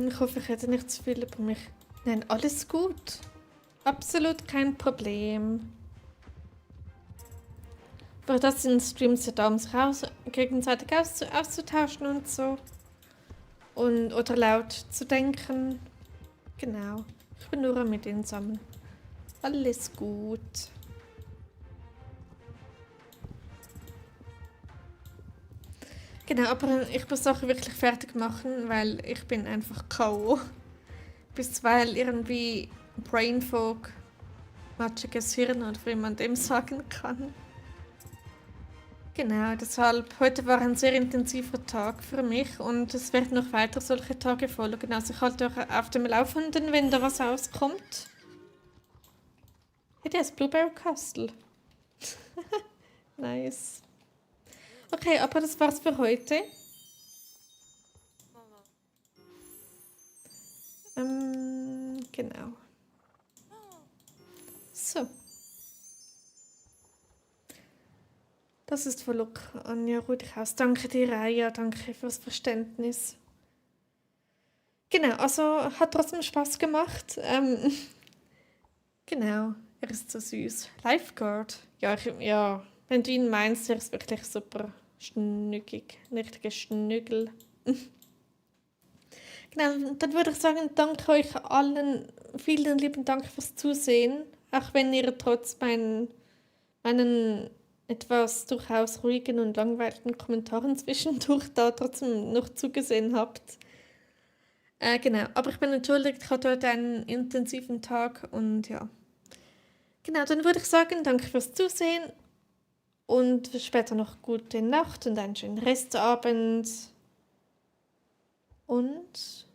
Ich hoffe, ich hätte nicht zu viel über mich. Nein, alles gut. Absolut kein Problem. Aber das sind Streams ja da, um sich gegenseitig auszutauschen und so. Oder laut zu denken. Genau. Ich bin nur mit ihnen zusammen. Alles gut. Genau, aber ich muss Sachen wirklich fertig machen, weil ich bin einfach K.O. Bisweilen irgendwie Brain Fog, matschiges Hirn oder wie man dem sagen kann. Genau, deshalb, heute war ein sehr intensiver Tag für mich und es werden noch weiter solche Tage folgen. Also ich halte euch auf dem Laufenden, wenn da was rauskommt. Hey, der ist Blueberry Castle. Nice. Okay, aber das war's für heute. Genau. So. Das ist voll okay, Anja Rudikhaus. Danke dir, Raya. Danke fürs Verständnis. Genau, also hat trotzdem Spaß gemacht. Genau, er ist so süß. Lifeguard. Ja, wenn du ihn meinst, er ist wirklich super schnüggig. Ein richtiger Schnüggel. Genau, dann würde ich sagen, danke euch allen. Vielen lieben Dank fürs Zusehen. Auch wenn ihr trotz meinen etwas durchaus ruhigen und langweiligen Kommentaren zwischendurch da trotzdem noch zugesehen habt. Genau, aber ich bin entschuldigt, ich hatte heute einen intensiven Tag und ja. Genau, dann würde ich sagen, danke fürs Zusehen und später noch gute Nacht und einen schönen Restabend. Und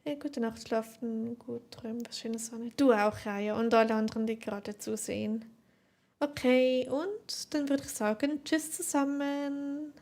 ja, gute Nacht, schlafen, gut träumen, was schöne Sonne. Du auch, Raya, und alle anderen, die gerade zusehen. Okay, und dann würde ich sagen, tschüss zusammen.